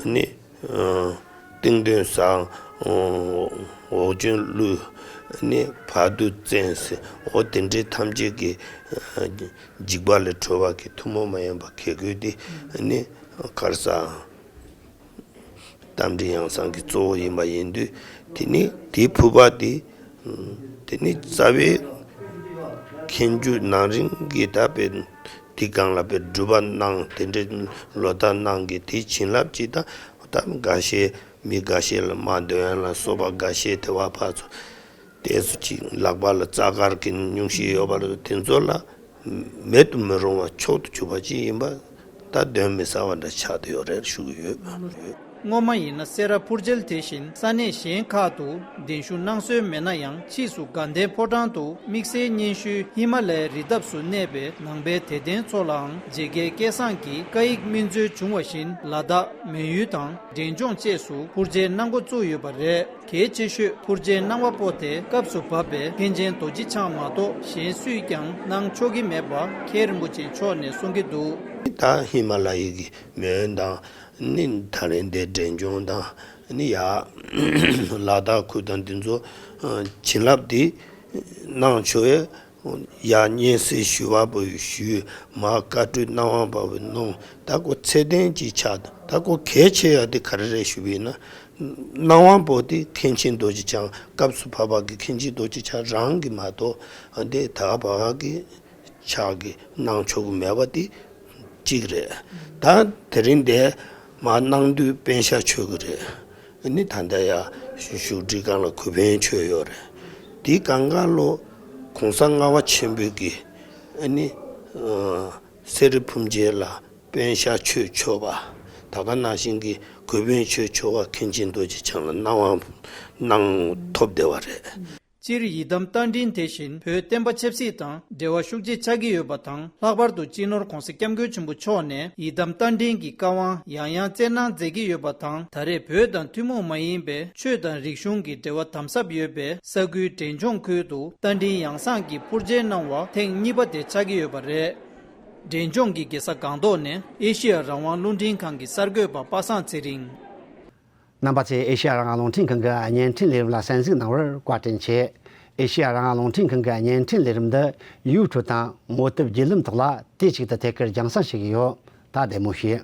ནི་ཨ་ཏིང་འདོན་བཟང་། ཨ་འོག་འཇོན་ཀླུ། ནི་བར་དུ་བཙན་ཟེར། འོ་དེ་འདྲའི་ཐམས་ཅད་ཀྱི་ཨ་འཇིགས་པ་ལས་གྲོལ་བ་གི་ཐུན་མོང་མ་ཡིན་པ་གེགས་ཁུལ་དེ་ནི་ག་རེ་ཟེར། རྟ་མགྲིན་ཡང་གསང་གི་གཙོ་བོ་ཡིན་པ་ཡིན་དུས། དེ་ནི་དེའི་ཕུར་པ་དེ། དེ་ནི་རྩ་བའི་མཁན་བརྒྱུད་ནང་རིང་གི་ད་དཔེ་དེ་སྒང་ལ་དཔེ་སྒྲུབ་པ་གནང་། དེ་འདྲའི་ལོ་ཟླ་གནང་གི་དེའི་བྱིན་རླབས་ཀྱིས་ད་ད་འགའ་ཤས་མི་འགའ་ཤས་ལ་དམག་འདོན་ཡ་ལ་སོགས་པ་འགའ་ཤས་དེ་བ་ཕར་ཚུར། དེ་ཚོ་ཅིག་ལག་པ་ལ་རྩ་དཀར་གྱི་སྙུང་གཞི་ཡོད་པ་ལ་དེ་ཚོ་ལ་མེད་དུ་མི་རུང་བ་མཆོག་ཏུ་གྱུར་པ་ཅིག་ཡིན་པ་ད་གདོན་མི་ཟ་བ་འདྲ་ཆགས་བསྡད་ཡོད་རེད་ཞུ་གི་ཡོད། སྔོན་མ་ཡིན་ན་སེ་ར་ཕུར་རྒྱལ་དེ་བཞིན་ས་གནས་གཞན་ཁག་ཏུ་གདན་ཞུ་གནང་སྲོལ་མེད་ན་ཡང་། ཕྱིས་སུ་དགའ་ལྡན་ཕོ་བྲང་དུ་དམིགས་བསལ་སྙན་ཞུའི་ཧི་མ་ལའི་རི་འདབས་སུ་གནས་པའི་ནང་པའི་དད་ལྡན་ཚོ་ལའང་རྗེ་མཁན་སྐལ་བཟང་གི་བཀའ་ཡིག་སྨིན་སྩོལ་བྱུང་བ་བཞིན། ལ་དྭགས་མོན་ཡུལ་དང་འབྲས་ལྗོངས་བཅས་སུ་ཕུར་རྒྱལ་གནང་འགོ་བཙུགས་ཡོད་པ་རེད། གལ་ཆེ་ཤོས་ཕུར་རྒྱལ་གནང་བ་པོ་དེ་སྐབས་སུ་བབས་པའི་མཁན་ཆེན་རྡོ་རྗེ་འཆང་མ་གཏོགས་གཞན་སུས་ཀྱང་གནང་ཆོག་གི་མེད་པ་མཁན་རིན་པོ་ཆེ་མཆོག་ནས་གསུང་གི་འདུག། ད་ཧི་མ་ལ་ཡའི་གི་མོན་དང་ནི་ད་རིང་འདི་འབྲས་ལྗོངས་དང་ནི་ཡ་ལ་དྭགས་ཁུལ་དང་འདི་ཚོ་བྱིན་རླབས་འདི་གནང་ཆོག་ཡ། ཡ་སྙན་སེང་ཞུ་བ་པོ་ཞུས། མ་བཀའ་གྲོས་གནང་བ་པོ་གནང་། ད་ཁོ་ཚད་ལྡན་གྱི་ཆ་ད་ཁོ་གལ་ཆེ་ཡ་དེ་ག་རེ་རེད་ཞུ་བས་ན། གནང་བ་པོ་དེ་མཁན་ཆེན་རྡོ་རྗེ་འཆང་སྐབས་སུ་བབས་པ་གི་མཁན་ཆེན་རྡོ་རྗེ་འཆང་རང་གི་མ་གཏོགས་དེ་ད་བ་གི་ཕྱག་གི་གནང་ཆོག་གི་མེད་པ་དེ་གཅིག་རེད། ད་དེ་རིང་འདས་མ་གནང་དུས་པཎ་ཞྭ་མཆོད་གི་རེད། ཨ་ནི་ད་ལྟ་ཡ་བཞུགས་ཁྲི་སྒང་ལ་གུས་པས་མཆོད་ཡོད་རེད། དེའི་སྒང་ག་ལོ་གོང་ས་ལྔ་པ་ཆེན་པོས་ཀྱི་ཨ་ནི་ཨ་སེ་ར་ཕུར་རྒྱལ་ལ་པཎ་ཞྭ་མཆོད་ཆོག་པ། ད་ག་ནང་བཞིན་གྱི་གུས་པས་མཆོད་ཆོག་པ་མཁན་ཆེན་རྡོ་རྗེ་འཆང་ལ་གནང་བ་གནང་ཐོབ་བསྡད་པ་རེད། སྤྱིར་ཡི་དམ་རྟ་མགྲིན་དེ་བཞིན་བོད་བསྟན་པ་ཆབ་སྲིད་དང་འབྲེལ་བ་ཤུགས་ཆེ་ཆགས་ཀྱི་ཡོད་པ་དང་། ལྷག་པར་དུ་སྤྱི་ནོར་༧གོང་ས་༧སྐྱབས་མགོན་ཆེན་པོ་མཆོག་ནས་ཡི་དམ་རྟ་མགྲིན་གྱི་བཀའ་དབང་ཡང་ཡང་བསྩལ་གནང་མཛད་ཀྱི་ཡོད་པ་དང་། ད་རེས་བོད་དང་ཐུན་མོང་མ་ཡིན་པའི་ཆོས་དང་རིག་གཞུང་གི་འབྲེལ་བ་དམ་ཟབ་ཡོད་པའི་ས་ཁུལ་འབྲས་ལྗོངས་ཁུལ་དུ་རྟ་མགྲིན་ཡང་གསང་གི་ཕུར་རྒྱལ་གནང་བ་ཐེངས་གཉིས་པ་དེ་ཆགས་ཀྱི་ཡོད་པ་རེད། འབྲས་ལྗོངས་ཀྱི་རྒྱལ་ས་སྒང་ཏོག་ནས་ཨེ་ཤེ་ཡ་རང་དབང་རླུང་འཕྲིན་ཁང་གི་གསར་འགོད་པ་པ་སངས་ཚེ་རིང་། རྣམ་པ་ཚོས་ཨེ་ཤེ་ཡ་རང་དབང་རླུང་འཕྲིན་ཁང་གི་བརྙན་འཕྲིན་ལས་རིམ་ལ་གསན་གཟིགས་གནང་བར་བཀའ་དྲིན་ཆེ། ཨེ་ཤེ་ཡ་རང་དབང་རླུང་འཕྲིན་ཁང་གི་བརྙན་འཕྲིན་ལས་རིམ་འདི་ཡུ་ཊུབ་དང་ངོ་དེབ་བརྒྱུད་ལམ་ཐོག་ལ་དུས་གཅིག་ཏུ་ཐད་ཀར་རྒྱང་སྲིང་བྱེད་ཀྱི་ཡོད། ད་བདེ་མོ་བྱོས།